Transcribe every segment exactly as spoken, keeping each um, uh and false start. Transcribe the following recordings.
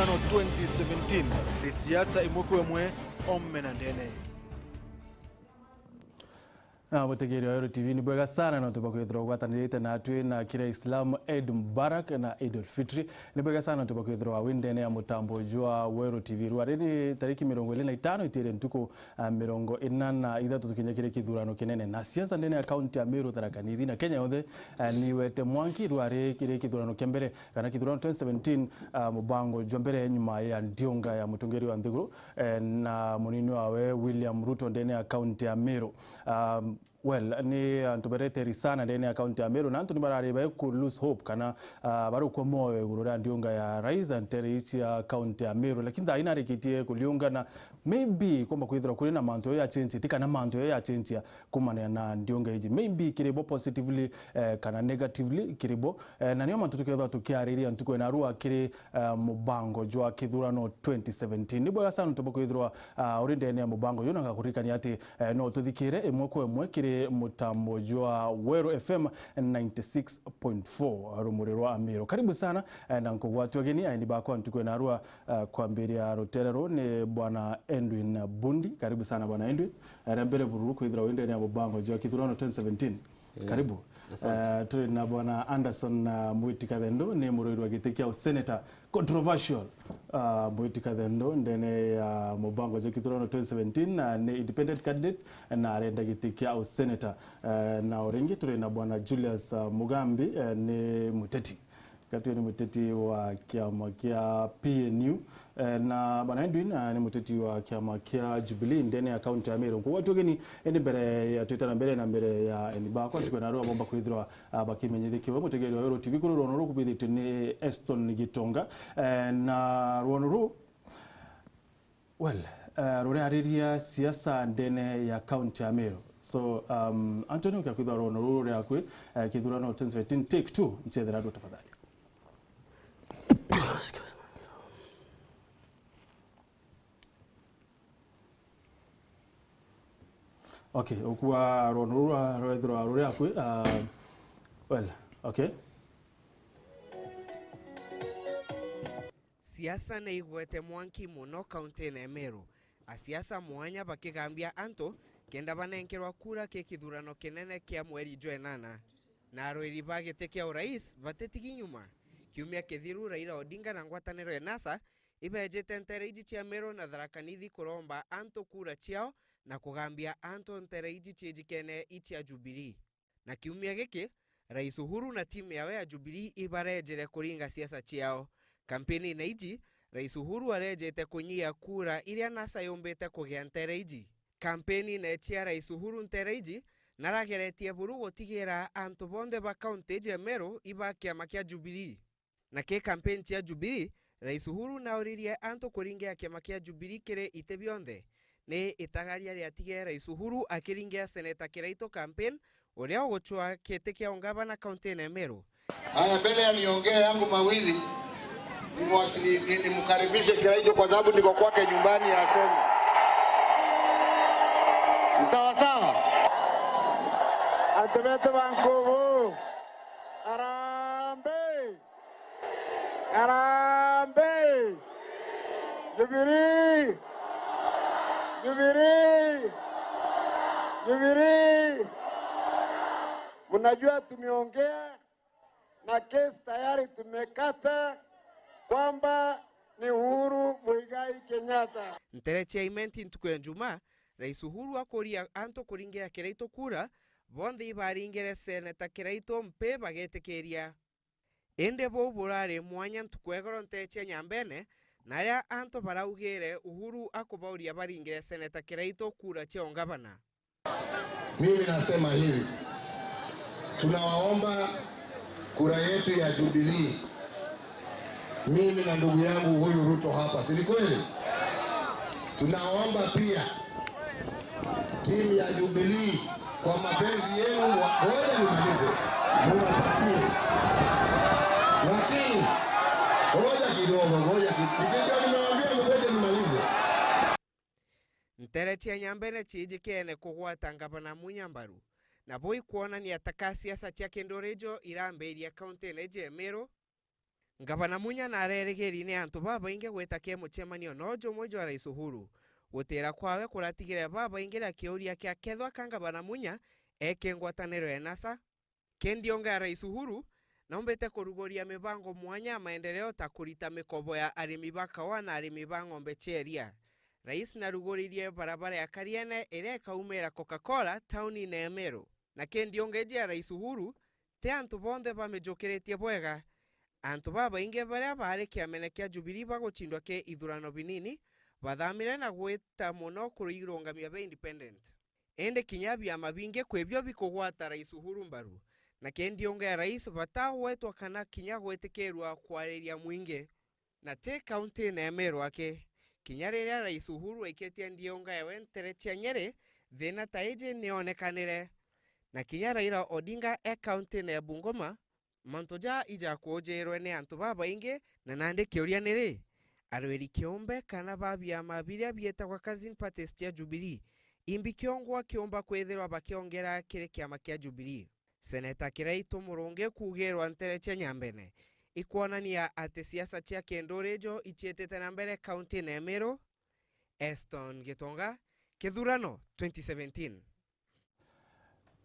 Ano twenty seventeen, ni siasa imwe kwa imwe, ome na ndene. Na mutegeri wa Weru T V, ni bwega sana nontu bwa kwithirwa ugwatanirite natwi na kira Islam, Eid Mubarak na Eid al-Fitri. Ni bwega sana nontu bwa kwithirwa wi ndene ya mutambo jwa Weru T V. Rwari ni tariki mirongo iri na itano itire ntuku, ah, mirongo ina na ithatu tukinya kiri kithurano kinene. Na siasa ndene ya kaunti ya Meru, Tharaka Nithi na Kenya yonthe, ah, ni wete mwanki. Rwari kiri kithurano kia mbere kana kithurano twenty seventeen, ah, mubango jwa mbere nyuma ya ndiunga ya mutungiri wa nthiguru, eh, na munini wawe William Ruto ndene ya kaunti ya Meru. Um, well, ni antu bereteri sana ndene ya kaunti ya Meru, na antu ni barari bae ku lose hope kana, ah, barukwa moyo iguru ria ndiunga ya rais ntere ici ya kaunti ya Meru, lakini thaa ii narikitie kuliunga na maybe kwamba kwithirwa kuri na mantu ya change ti kana mantu ya change kumania na ndiunga iji, maybe kiri bo positively, eh, kana negatively kiri bo. Eh, na nio mantu tukethwa tukiariria ntuku ena rua kiri, eh, mubango jwa kithurano twenty seventeen. Ni bwega sana nontu bwa kwithirwa, ah, uri ndene ya mubango juu, na ngakuririkania ati, eh, no tuthikire imwe kwa imwe kiri mutambo jwa Weru F M ninety six point four, rumuri rwa Meru. Karibu sana, eh, na nkugwatwa ugeni, aini bakwa ntuku ena rua, eh, kwambiria rutere ruu ni Bwana Edwin Bundi. Karibu sana Bwana Edwin. Eh, ria mbere bururu kwithirwa wi ndene ya mubango jwa kithurano twenty seventeen. Yeah. Karibu. Asante. Eh, turi na Bwana Anderson, uh, Mwiti Kathendo, ni murwiri wa giti kia useneta, controversial, uh, Mwiti Kathendo ndene ya mubango jwa kithurano twenty seventeen, na ni independent candidate na arenda giti kia useneta. Eh, na uringi turi na Bwana Julius, uh, Mugambi, eh, ni muteti. Katwi ni muteti wa kiama kia P N U, eh, na Bwana Edwin, eh, ni muteti wa kiama kia Jubilee ndene ya kaunti ya Meru. Nkugwatwa ugeni, indi mbere ya twitana mbere na mbere ya eni bakwa, ntuku ena rua bomba kwithirwa, ah, bakimenyithia kiwe mutegeri wa Weru T V kuri rwono ruku bwithitwe ni Eston Gitonga. Eh, na rwono ru, well, eh, ruriariria siasa ndene ya kaunti ya Meru. So, um, Anthony, ukia kwithirwa rwono ruru ria kwi, eh, kithurano twenty seventeen, take two, nchethera andu tafadhali. Excuse me. Okay, ukua rwono ruru rwa-, rwethirwa ruri akwi, uh, well, okay. Siasa ni igwete mwanki mono kauntine ya Meru, asiasa mwanya bakigambia antu kenda banenkerwa kura ki kithurano kinene kia mweri jwa enana. Na arwiri ba giti kia urais batitigi nyuma. Kiumia kithiru, Raila Odinga na ngwataniro ya NASA ibejite ntere iji cia Meru na Tharaka Nithi kuromba antu kura ciao na kugambia antu ntere iji ciijikene icia Jubilee. Na kiumia giki, Rais Uhuru na timu yawe ya Jubilee ibarejere kuringa siasa ciao. Kampeni na iji, Rais Uhuru arejete kunyia kura iria NASA yumbite kugia ntere iji. Kampeni na cia Rais Uhuru ntere iji, narageretie buru gutigira antu bonthe ba kaunti iji ya Meru iba kiama kia Jubilee. Na ki kampeni cia Jubilee, Rais Uhuru nauririe antu kuringira kiama kia Jubilee kiri iti bionthe. Ni itagaria riatigire Rais Uhuru akiringira Seneta Kiraitu kampeni, uria ugucwa kiti kia ungavana kauntine ya Meru. Haya, mbele ya niongee yangu mawili, nimwa-, ni-, ni-, nimkaribishe Kiraitu kwa sababu niko kwake nyumbani, aseme. Si sawa sawa? Antu betu ba Nkubu, harambee! Harambee! Jubilee! Jubilee! Jubilee! Mnajua tumeongea na kesi tayari tumekata kwamba ni Uhuru Muigai Kenyatta. Ntere cia Imenti ntuku ya Njumaa, Rais Uhuru akuria antu kuringira Kiraitu kura, bonthe ibaringire Seneta Kiraitu mpi bagetikiria. Indi buu burari mwanya ntuku ya igoro ntere cia Nyambene, na aria antu baraugire Uhuru akubauria baringire Seneta Kiraitu kura cia ungavana. Mimi nasema hivi, tunawaomba kura yetu ya Jubilee, mimi na ndugu yangu huyu Ruto hapa, si ni kweli? Tunaomba pia timu ya Jubilee, kwa mapenzi yenu, mwa-, ngoja nimalize, muwapatie. Lakini, ngoja kidogo, ngoja ki-, nisijua nimewaambia mngoje nimalize. Ntere cia Nyambene ciijikene kugwata ngavana Munya mbaru, na buu ikwonania ta ka siasa cia kindurijo irambiria kauntine iji ya Meru. Ngavana Munya narerigiri ni antu babaingi gwita ki mucemanio no jumwe jwa Rais Uhuru. Gutira kwawe kuratigire babaingi na kiuria kia kethwa ka Ngavana Munya eki ngwataniro ya NASA. Kendi onga ya Rais Uhuru, naumbite kuruguria mibango mwanya ya maendeleo ta kurita mikobo ya arimi ba kawa na arimi ba ng'ombe cia iria. Rais naruguririe barabara ya Kariene iria ikaumira Coca-Cola taunine ya Meru. Na kendi onga iji ya Rais Uhuru, ti antu bonthe bamijukiritie bwega. Antu babaingi baria baari kiamene kia Jubilee bagucindwa ki ithurano binini, bathamire na gwita mono kurirungamia be independent. Indi kinya biama bingi kwi bio bikugwata Rais Uhuru mbaru, na kendi onga ya Rais batagwetwa kana kinya gwitikirua kwariria mwingi. Na ti kaunti ya Meru aki, kinya riria Rais Uhuru aikitie ndionga yawe ntere cia Nyeri, thina ta iji nionekanire. Na kinya Raila Odinga e kaunti ya Bungoma, mantu ja ijakuujirwe ni antu babaingi, na nandi kiuria ni ri, arwiri kiumbe kana ba biama biria bietagwa cousin parties cia Jubilee, imbi kiongwa kiumba kwithirwa bakiongera kiri kiama kia Jubilee? Seneta Kiraitu Murungi kuugirwa ntere cia Nyambene ikwonania ati siasa cia kinduri jo icietete na mbere kaunti ya Meru. Eston Gitonga, Kithurano twenty seventeen.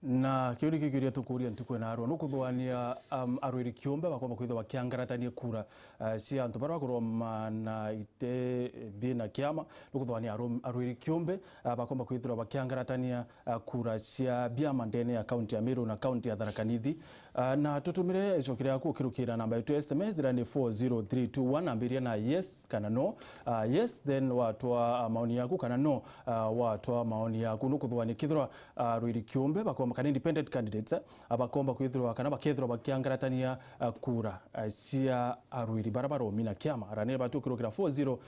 Na kiu nikio kiuria tukuria ntuku ya narua. Nukuthwania, um, arwiri kiumbe bakomba kwithirwa bakiangaratania kura, uh, cia antu baria bakuromana ite bina kiama. Nukuthwania arum-, arwiri kiumbe, uh, bakomba kwithirwa bakiangaratania, uh, kura cia biama ndene ya kaunti ya Meru na kaunti ya Tharaka Nithi. Uh, na tutumire icoki riaku ukirukira namba yetu ya S M S, ira ni four zero three two one, ambiria na yes kana no. Uh, yes, then watwa, uh, maoni yaku, kana no, uh, watwa maoni yaku. Nukuthwania kithirwa, uh, arwiri kiumbe bakomba, kana independent candidates, eh, uh, bakomba kwithirwa, kana bakethirwa bakiangaratania, uh, kura, uh, cia arwiri bara baromina kiama. Aranire batu ukirukira four zero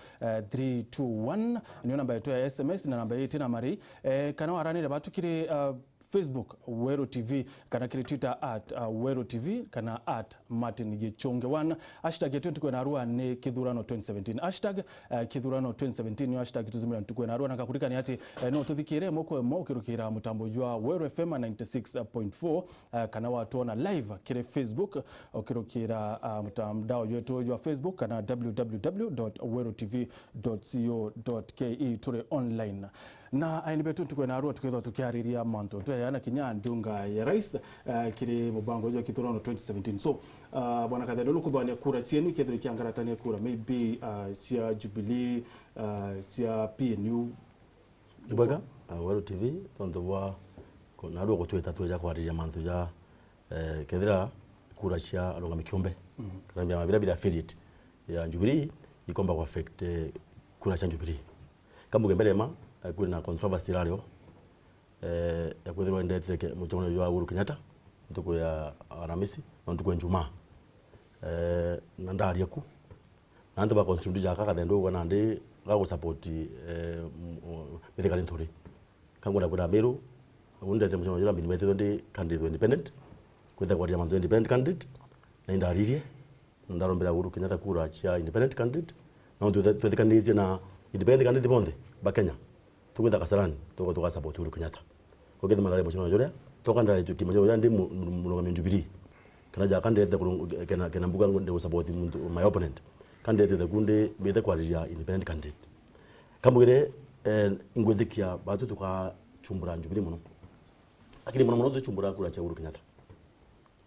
three two one, niyo namba yetu ya S M S na namba yetu na mari, eh, kana waranire batu kiri, uh, Facebook, Weru T V, kana kiri Twitter at, uh, Weru T V, kana at Martin Gichunge one. Hashtag yetu ntuku ya narua ni Kithurano twenty seventeen. Hashtag, uh, Kithurano twenty seventeen niyo hashtag tutumira ntuku ya narua. Na ngakurikania ati, eh, no tuthikire moko mo ukirukira mutambo jwa Weru F M ninety six point four, uh, kana watwona live kiri Facebook ukirukira, uh, mtandao yetu jwa Facebook kana W W W dot weru T V dot co dot K E, turi online. Na aini betu ntuku ya narua tukethwa tukiariria mantu tweana kinya ndunga ya rais, eh, kiri mubango jwa Kithurano twenty seventeen. So, uh, bwana Kathendo, nukuthwania kura cienu ikethirwa ikiangaratania kura, maybe, uh, cia Jubilee, uh, cia P N U? Ibwega, uh, Weru T V, tontu bwa ku-, narua gutwita tweja kwariria mantu ja, eh, kethira kura cia arungami kiumbe, mhm, kana biama biria biri affiliate ya Jubilee ikomba ku affect, eh, kura cia Jubilee. Kambuge mbere ma, eh, kwina controversy irario, eh, ya kwithirwa indetire ke-, mucemanio jwa Uhuru Kenyatta ntuku ya Aramisi na ntuku ya Njumaa. Eh, na ndaria ku, na antu ba constituency jaka Kathendo ugwa nandi ga gu support, eh, m-, o-, mithigari nturi. Kangwenda kwira Meru, undete mucemanio jura mbini metithwe ndi candidate wa independent, kwitha kwaria mantu independent candidate, na indaririe, na ndarombera Uhuru Kenyatta kura cia independent candidate, na untu twethikanitie na independent candidate bonthe ba Kenya. Tukwitha Kasarani, tuko tuka support Uhuru Kenyatta. Kwa kethima ndari mucemanio juria, toka ndari tuki mucemanio juria ndi mu-, mu-, murungami Jubilee. Kana jaka ndete kurung-, kena, kena mbuga ndi gu support muntu, my opponent. Kana ndete kundi mbite kwariria independent candidate. Kambugire, eh, ingwithikia batu tukachumbura Jubilee muno. Lakini muno muno tuchumbura kura cia Uhuru Kenyatta.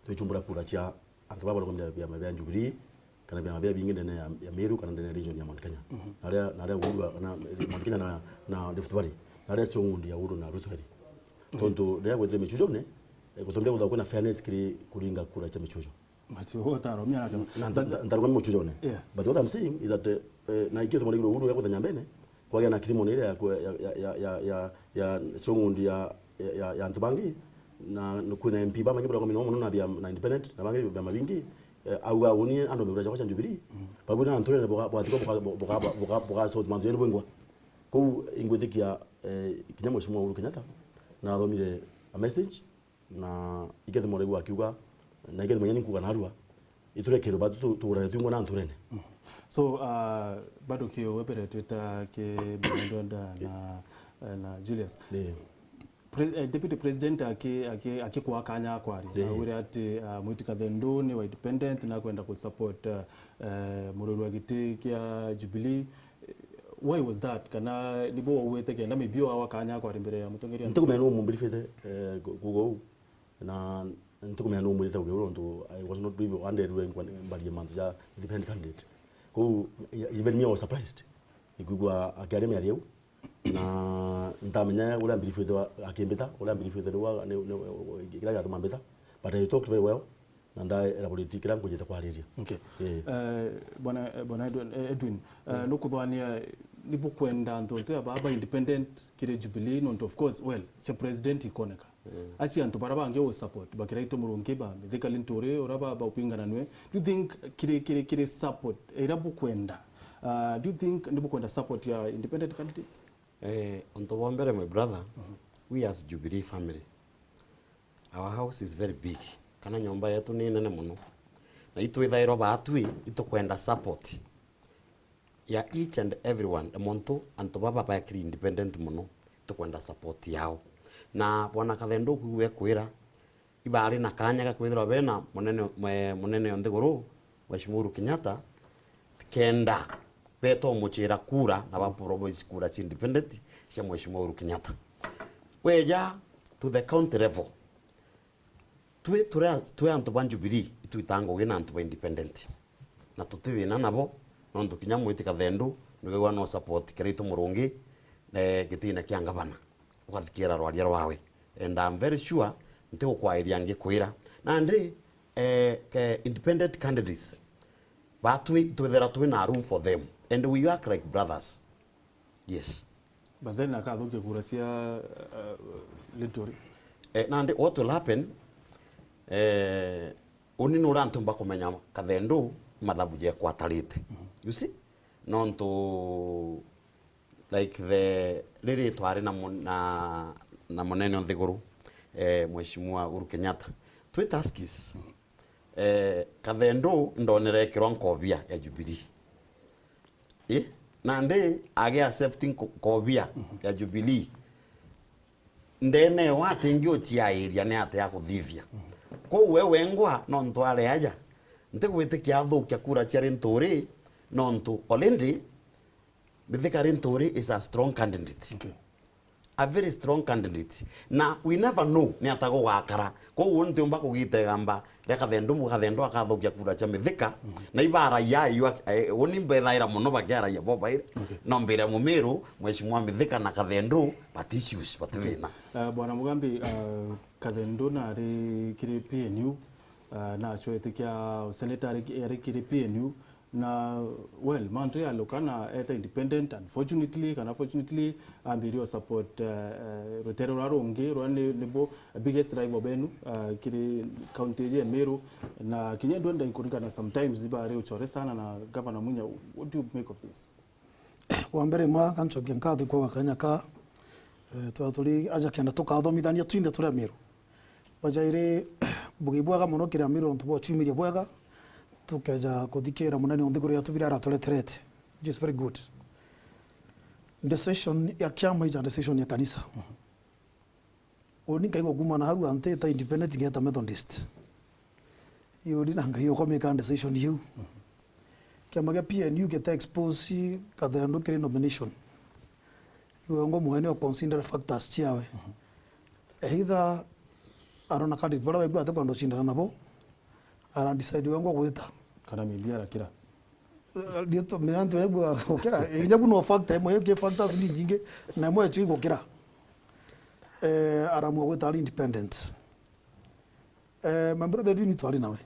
Tuchumbura kura cia antu baba barungamira biama bia Jubilee, kana biama bia bingi ndene ya, ya Meru, kana ndene ya region ya Mount Kenya. Mhm. Na aria, na aria Uhuru, na, Mount Kenya na, na Rift Valley. Na aria stronghold ya Uhuru na Ruto iri. Mhm. Tontu riria gwetire michujone, eh, gutumire guthaukwe na fairness kiri kuringa kura cia michujo. But you what are, na nda-, nda-, ndarugami muchujone. Yeah. But what I'm saying is that, eh, eh, na ikio tumuri Uhuru ya kuthenya mbene, kwagia na kirimo ira ya, ya, ya, ya, ya, ya stronghold ya ya, ya, ya antu bangi, na, na kwina M P bamangi baraugamira mono na bia, na independent, na bangi biama bingi, eh, au, au ni andu migura chama cha Jubilee. Mm. Babu na antu ne boga, bwatiko boga, boga, boga, boga sort mantu yenu bwengwa. Kou ingwithikia, eh, kinya Mheshimiwa Uhuru Kenyatta, na athomire a message, na ikethimore gwa kiuga, na ikethimore ni kuga narua, iturekere batu tu-, tugurane twingwa na nturene. Mm. So, uh, bado kio webere twita ki Mheshimiwa Ndwenda na, eh, na Julius. Ndio. Pre-, eh, Deputy President aki-, aki-, akikwaa kanya akwaria, Ii. Awire ati, ah, Mwiti Kathendu ni wa independent na kwenda ku support, eh, eh, mururu wa giti kia Jubilee. Eh, why was that? Kana nibo wauite kenda maybe wawa kanya akwaria mbere ya mutongeria? Ntikumenya nuu mumbirifite, eh, ku-, kuuga uu. Na ntikumenya nuu mwirite kuuga uu, nontu I was not privy, anderirwe nkwa-, mbarie mantu ja independent candidate. Kou, even me, I was surprised. Ikwigua akiaria miario iu. Na ntamenya uria mbirifite wa-, akimbita, uria mbirifite niu wa-, ni, ni, kira giatuma mbita. But I talked very well, na nda elaborate kira nkujite kwariria. Okay. Ii. Eh, bwana, eh, bwana Edwin, eh, Edwin, eh, nukuthwania, nibukwenda antu ntu ya baba independent kiri Jubilee, nontu of course, well, cia president ikoneka. Mm. Aci antu bara bangi u support, bakira itu Murungi ba Mithika Linturi, ura ba, ba upingana nwe. Do you think kiri, kiri, kiri support ira bukwenda? Uh, do you think ni bukwenda support ya independent candidates? Eh, untu bwa mbere, my brother, we as Jubilee family, our house is very big. Kana nyomba yetu ni nene muno. Na itwithairwa baatwi, itukwenda support ya each and everyone, muntu, antu baba bakiri independent muno, tukwenda support yao. Na bwana Kathendu, kwigua kwira, ibari na kanya ga kwithirwa bena munene, mwe-, munene o nthiguru, Mheshimiwa Uhuru Kenyatta, kenda beta umuchira kura na ba promise kura cia independent cia Mheshimiwa Uhuru Kenyatta. Weja to the county level, Twi, turi, twi antu ba Jubilee, itwitaa ngugi na antu ba independent. Na tuti thina nabo, nontu kinya Mwiti Kathendu, nigwigua no support Kiraitu Murungi, eh, gitine kia ngavana. Ugathikiira rwaria rwawe. And I'm very sure, ntigukwairia ngikwira. Nandi, eh, ke independent candidates, batwi, twithira twina room for them. And we work like brothers. Yes. But then akathukia kura cia, uh, Linturi. Eh, nandi what will happen, eh, uni nuria ntumba kumenya Kathendu mathabu jekwa atarite. You see? Nontu, like, the, riri twari na mu-, na, na munene o nthiguru, eh, Mheshimiwa Uhuru Kenyatta. Twi Tuskys, eh, Kathendu ndonere ekirwa nkobia ya Jubilee. Ii, nandi agi accept nko-, nkobia ya Jubilee. Ndene yo atingi uciairia ni atia kuthithia. Kou we wengwa, nontu ari aja, ntigwitikia athukia kura cia Linturi, nontu already Mithika Linturi is a strong candidate. Okay. A very strong candidate. Na we never know ni ata gugakara. Koguo ntiumba kugita igamba ria Kathendu, mu Kathendu akathukia kura cia Mithika. Na ibaragia iyo, eh, uni mbethaira muno bakiaragia bo bairi. Okay. No mbere Mumiru, Mheshimiwa Mithika na Kathendu, but issues, but thina. Eh, Bwana Mugambi, eh, Kathendu nari kiri P N U, eh, na achwete kia senator ari, ari kiri P N U. Na, well, mantu yaluka na eta independent, unfortunately, kana fortunately, ambirie o support, eh, eh, rutere rwa rungi, rwa ni, nibo biggest rival benu, eh, kiri county ya Meru. Na kinya ndwenda nkuringana sometimes ibari uchore sana na Governor Munya. What do you make of this? Wa mbere, mwa kanchokia nkatho kwa kanya ka, eh, twa turi aja kenda tukathomithania twinthe turi Meru. Bajairi, bugi bwega mono kiri Amiru nontu bwa uchiumiria bwega, tukeja kuthikira munene o nthiguru yetu biria aratureterete, which is very good. Decision ya kiama ija decision ya kanisa. Uni nkaigua kuma na hau anti ta independent ngeta Methodist. Yuri na Ngai ukomika decision iu. Kiama gia P N U gita expose Kathendu kiri nomination. Iwe ngo mwene o consider factors ciawe. Either arona candidate baria baigua ati kwenda gucindana nabo, ara decide we ngo gwita. Kana maybe arakira. Eh, ndio tu, me antu baigua gukira. Eh, inya bu no factor imwe, ki factors ni nyingi, na imwe icio igukira. Eh, aramua gwita ari independent. Eh, my brother Edwin twari nawe.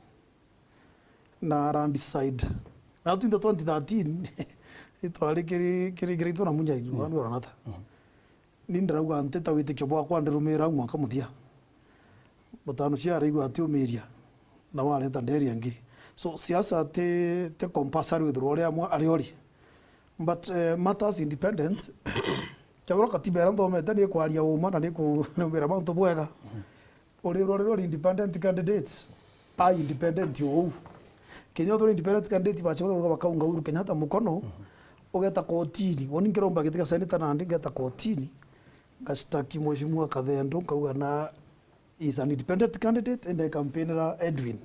Na ara decide. Na twinthe twenty thirteen, itwari kiri, kiri, kiri itwara Munya, mm, wanu aranata. Mm. Ni ndirauga nti ta witikio bwakwa ndirumira au mwanka muthia. Mutano cia araigua atiumiria, na wareta nderi angi. So, siasa ti, ti compulsory withirwa uria amwe ari ori. But, eh, matters independent, kethirwa katiba iria nthomete ni ikwaria uma na ni ku-, niumbira mantu bwega. Urirwa rirwa independent candidate, a independent ou. Kenya uthirwa independent candidate bachagurwa bakaunga Uhuru Kenyatta mukono, ugeta kotini. Woni nkiromba giti kia senator nandi ngeta kotini. ngacitaki Mheshimiwa Kathendo, nkauga na is an independent candidate, ende campaignera Edwin.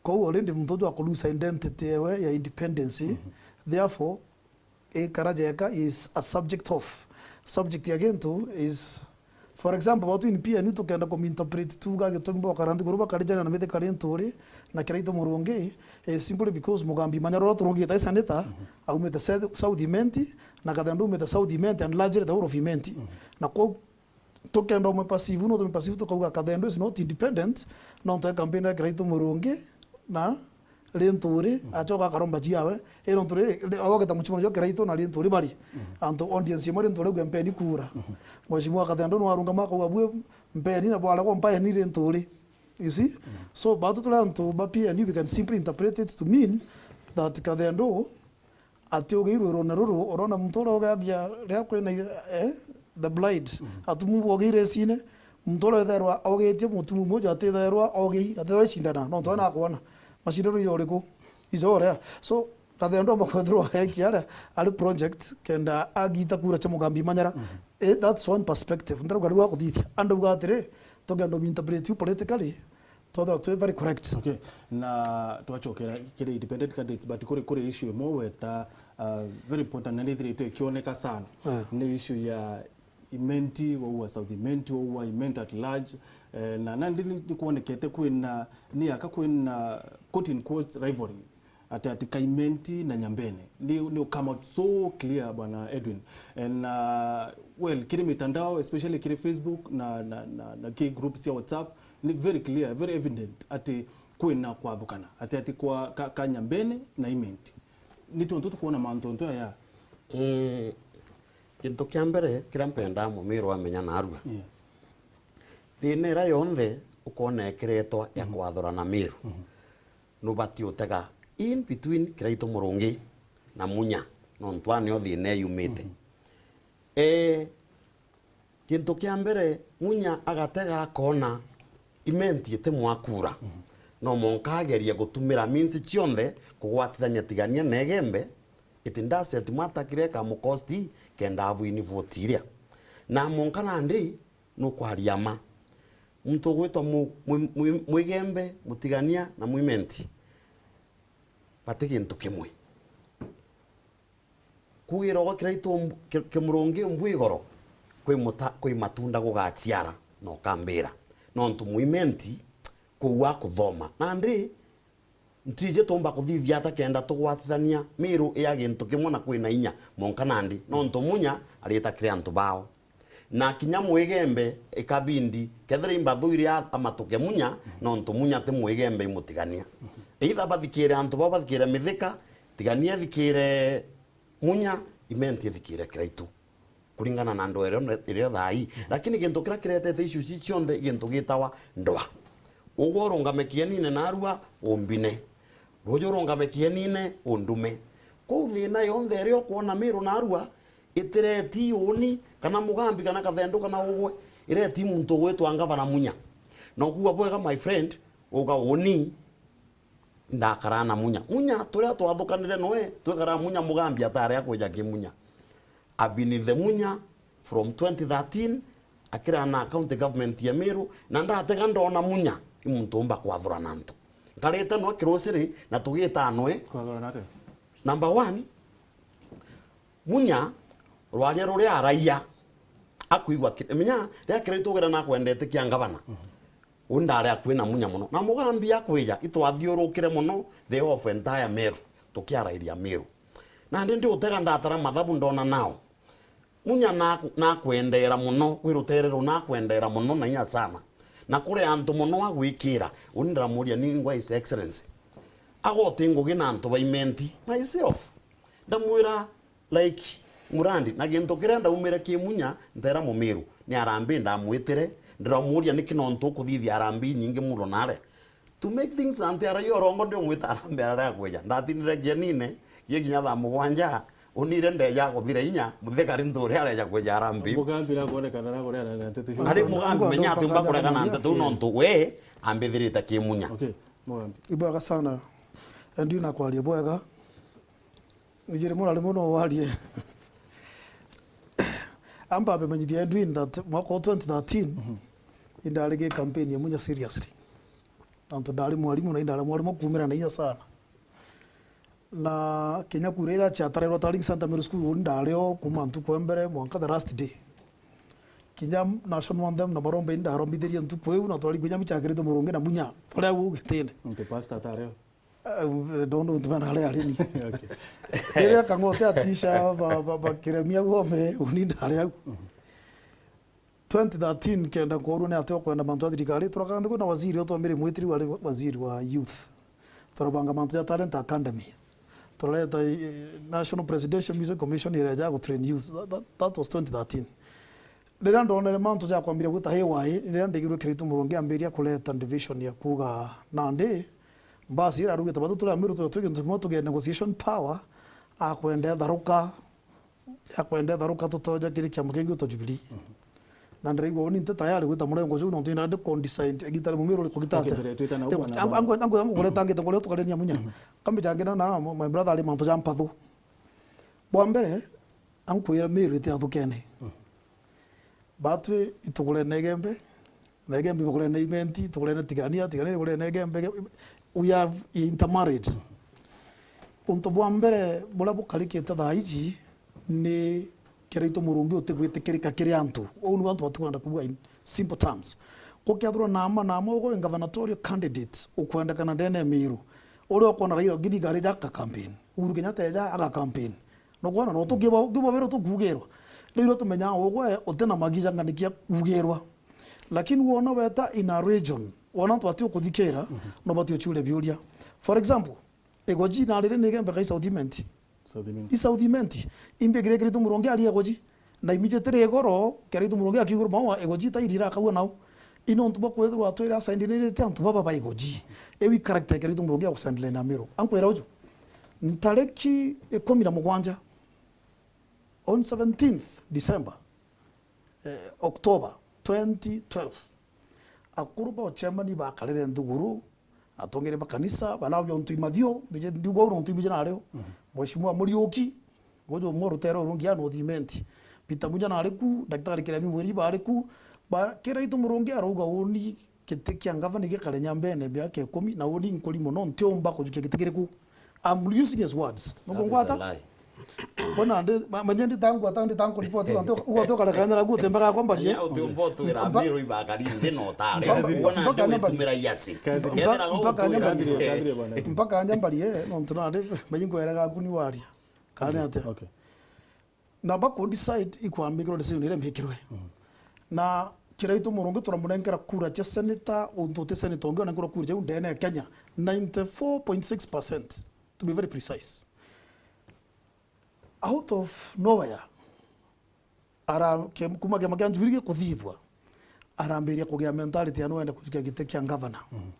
Kou already muntu uju aku lose identity yewe ya independency. Therefore, ikara jeka is a subject of. Subject ya gintu is, for example, watu in P N U tukenda kuminterpret tuga gitumi bokara nthiguru bakarijana na mithika ri Nturi na Kiraitu Murungi, is simply because Mugambi Manyara uria turungite ai senator, aumite South, South Imenti, na Kathendo aumite South Imenti and largely the whole of Imenti. Na kou tukenda umwe perceive, no tume perceive tukauga Kathendo is not independent, nontu e campaign ya Kiraitu Murungi na ri Nturi, acoka akaromba ciawe. Ino Nturi, ri-, ogeta muchimano jwa Kiraitu na ri Nturi bari. Antu audience imwe ri Nturi gwe mpeni kura. Mheshimiwa Kathendo no arungama akauga bue mpeni na bwara kwa mpaeni ri Nturi. You see? So, batu turi antu ba P N U, we can simply interpret it to mean that Kathendo atiugeirwe rune ruru, urona muntu uria ugeagia riria kwina, eh, the blind, atumu bogeire icine, muntu uria withairwa ogetie mutumu muju atithairwa ogei, atithairwa icindana, nontu we nakwona. Macindano iyo uriku? Ijo uria. So, Kathendo omba kwethirwa agekia aria ari project kenda agita kura cia Mugambi Manyara. Eh, that's one perspective. Ndarauga riu akuthithia. Andauga atiri, tugenda uminterpret you politically, twethirwa twi very correct. Okay, na twacokera kiri independent candidates, but kuri, kuri issue imwe weta, uh, very important na nithiritwe ikioneka sana. Eh. Ni issue ya Imenti, waua South Imenti, waua Imenti at large, eh, na nandi ni, ni kwonekete kwina, ni aka kwina, quote in quotes, rivalry ati, ati ka Imenti na Nyambene. Ni, ni come out so clear, Bwana Edwin. And, uh, well, kiri mitandao, especially kiri Facebook na, na, na, na ki group cia WhatsApp, ni very clear, very evident ati kwina kwathukana ati, ati kwa ka, ka Nyambene na Imenti. Ni tontu tukwona mantu ontu aya. Mm, gintu kia mbere kiria mpendaa Mumiru amenya narua. Yeah. Thina iria yonthe ukwona ikiretwa ya kwathurana Miru, nubati utega in between Kiraitu Murungi na Munya, nontu aa nio thina iyumite. Eh, gintu kia mbere, Munya agatega akoona Imenti iti mwakura. No mwanka ageria gutumira means cionthe kugwatithania Tigania na Igembe, it doesn't matter kiria ikamukosti kenda abwini vote iria. Na mwanka nandi nukwaria ma. Muntu ugwitwa mu-, mu-, mu-, Mwigembe, Mutigania na Mwimenti bati gintu kimwe. Kugira ugo Kiraitu mb-, ki-, Kimurungi mbu igoro, kwi muta-, kwi matunda gugaciara na ukambira. Nontu Mwimenti kuu akuthoma. Nandi, ntwiji tuumba kuthithia ata kenda tugwatithania Miru ya gintu kimwe na kwina inya mwanka nandi? Nontu Munya arita kiri antu bao. Na kinya Mwigembe ikabindi, kethira imbathuire a-, amatuke Munya, nontu Munya ti Mwigembe, i Mutigania. Either bathikire antu bao, bathikire Mithika, Tigania ithikire Munya, Imenti ithikire Kiraitu, kuringana na ndwaa irio, irio thaa ii. Lakini gintu kiria kiretete issues ici cionthe i gintu gitawa ndwaa. Ugwe urungame kienine narua umbine, ruuju urungame kienine undume. Kwou thina yonthe iria ukwona Miru narua, itireti uuni, kana Mugambi, kana Kathendu, kana ugwe, ireti muntu ugwitwa ngavana Munya. Na ukuuga bwega, my friend, uga uuni, ndakaraa na Munya. Munya, turia twathukanire noe, twikaraa Munya, Mugambi atari akwija ki Munya. I've been in the Munya from twenty thirteen, akiraa na county government ya Miru, na ndatega ndona Munya i muntu umba kwathurana antu. Nkarite noe kirusiri na tugitaa noe. Kwathurana atia? Number one, Munya, rwaria ruria araia, akwigua ki-, menya, riria Kiraitu ugira nakwendete kia ngavana. Uu ndari akui na Munya mono. Na Mugambi akwija, itwathiurukire mono the whole of entire Meru, tukiarairia Meru. Nandi ndi utega ndatara mathabu ndona nao. Munya naku-, nakwendera mono, kwi rutere ruu nakwendera mono na inya sana. Na kuri antu mono agwikira, uni ndiramuria ningwa His Excellency. Agote ngugi na antu ba Imenti, myself. Ndamwira, like, Murandi, na gintu kiria ndaumire ki Munya, ntera Mumiru, ni arambi ndamwitire, ndiramuria niki nontu ukuthithia arambi inyingi muno nare. To make things unfair, arai orongo ndi umwita arambi arare akwija. Ndatinire kienine, gikinya thaa mugwanja, unire ndeja kuthira inya, muthekari ntu uria areja kwija arambi. Mugambi na kuonekana na kuria na nteto. Ari Mugambi menya ati umba kuregana na nteto nontu we ambithirite ki Munya. Okay, Mugambi. Ibwega sana. Endi na kwaria bwega. Ujiri murari muno warie. Amba abemenyithia Edwin that mwaka wa twenty thirteen, Mhm. indari gi campaign ya Munya seriously. Nontu ndari mwarimu na indari mwarimu kuumira na inya sana. Na kinya kura iria ciatarirwe Tarling Centre Middle School, uni ndari o kuma ntuku ya mbere mwanka the last day. Kinya national anthem na marombe indarombithirie ntuku iu, na twari kinya michakiritwe Murungi na Munya, twari au gitine. Okay, pastor atari o? Eh, ndono ntumana aria arini. Okay. Riria Kang'ote atisha, ba, ba, bakiremia gome, uni ndari au. Mhm. Twenty thirteen kenda nkorwo ni atia ukwenda mantu ja thirikari, turakara nthi kwina waziri utwambire mwitiri wari waziri wa youth. Turabanga mantu ja talent academy. Turareta, eh, National Presidential Music Commission iria ja gutrain youth. That, that, that was twenty thirteen. Riria ndonere mantu ja kwambire gwita haywire, riria ndigirwe Kiraitu Murungi ambiria kureta division ya kuuga nandi, mbasi ira arugite batu turi Amiru turi twi gintu kimwe tugie negotiation power, akwenda etharuka, akwenda etharuka tutoja kiri kiama kingi uto Jubilee. Mhm. Na ndiraigua uni nti tayari gwita murengo juu, nontu ina ndi condescend, egita ri Mumiru ri kugita Okay, atia? Mbere twita na Ego, ugwa na angu, angu, angu, angu kureta ngite kuria tukarenia Munya. Mhm. Kambi jangina na my brother ari mantu ja mpathu. Bwa mbere, ankwira Miru itiathukene. Mhm. Batwi itugurene Igembe, na Igembe ibagurene Imenti, itugurene Tigania, Tigania igurene Igembe. We have intermarried. Untu bwa mbere buria bukarikite thaa iji ni Kiraitu Murungi utigwitikirika kiri antu. Uu niu antu batikwenda kuuga in simple terms. Gukiathirwa na ama na ama ugo gubernatorial candidate ukwendekana ndene ya Miru. Uria ukwona Raila Odinga ari ja campaign. Uhuru Kenyatta eja aga campaign. Nukwona, no tukiuga, ukiuga wira tukuugirwa. Riu irio tumenyaga ugwe utina magi ja ng'ani kia kuugirwa. Lakini wona weta in a region, wona antu bati ukuthikira, Mhm. no bati uciuria biuria. For example, Igoji na riri ni Igembe kai South Imenti? South Imenti. I South Imenti. Imbi kiri Kiraitu Murungi ari Igoji. Na immediately igoro, Kiraitu Murungi akiugirwa maua, Igoji ta iri irakaua nau. Ino ntu bwa kwithirwa twira asendinirite antu baba ba Igoji. Ewi character Kiraitu Murungi agusendelea na Miru. Ankwira uju. Ntariki ikumi na mugwanja, on seventeenth December, eh, October twenty twelve, akuru ba uchemani bakarire nthiguru, atongeri ba kanisa, balagia untu imathio, mbije ndiuga uru untu imbije nario. Mhm. Mheshimiwa Muriuki, uju umwe rutere urungi ya North Imenti. Peter Munya nari ku, Daktari Kiremi Mweri bari ku, ba, Kiraitu Murungi arauga uni giti kia ngavana gikare Nyambene miaka ikumi, na uni nkuri mono, ntiumba kujukia giti kiriku. I'm using his words. Nuko ngwata? Bona ndi, ma-, manye ndi tangwa, ta ndi tangu report, ugwa tu kare kanya gagu, temba gakwa mbarie. Nya utiumba utwira Mpa- Miru ibakari nthi no tare. Mpaka- Wona mpaka ndi nyamba- witumira yasi. Kadri. Kethira Mpaka- mpaka utwira nyamba- Kadri, kadri bwana. Mpaka anya mbarie, no ntu nandi, mayi ngwere gaku ni waria. Kare atia? Okay. Na baku decide ikwambikirwa decision iria mbikirwe. Mhm. Na Kiraitu Murungi turamunenkera kura cia senator, untu uti senator ungi onenkirwa kura ciu ndene ya Kenya, ninety-four point six percent, to be very precise. Out of nowhere, ara, ke-, kuma kiama kia Jubilee gikuthithwa, arambiria kugia mentality ya no ende kujukia giti kia ngavana. Mhm.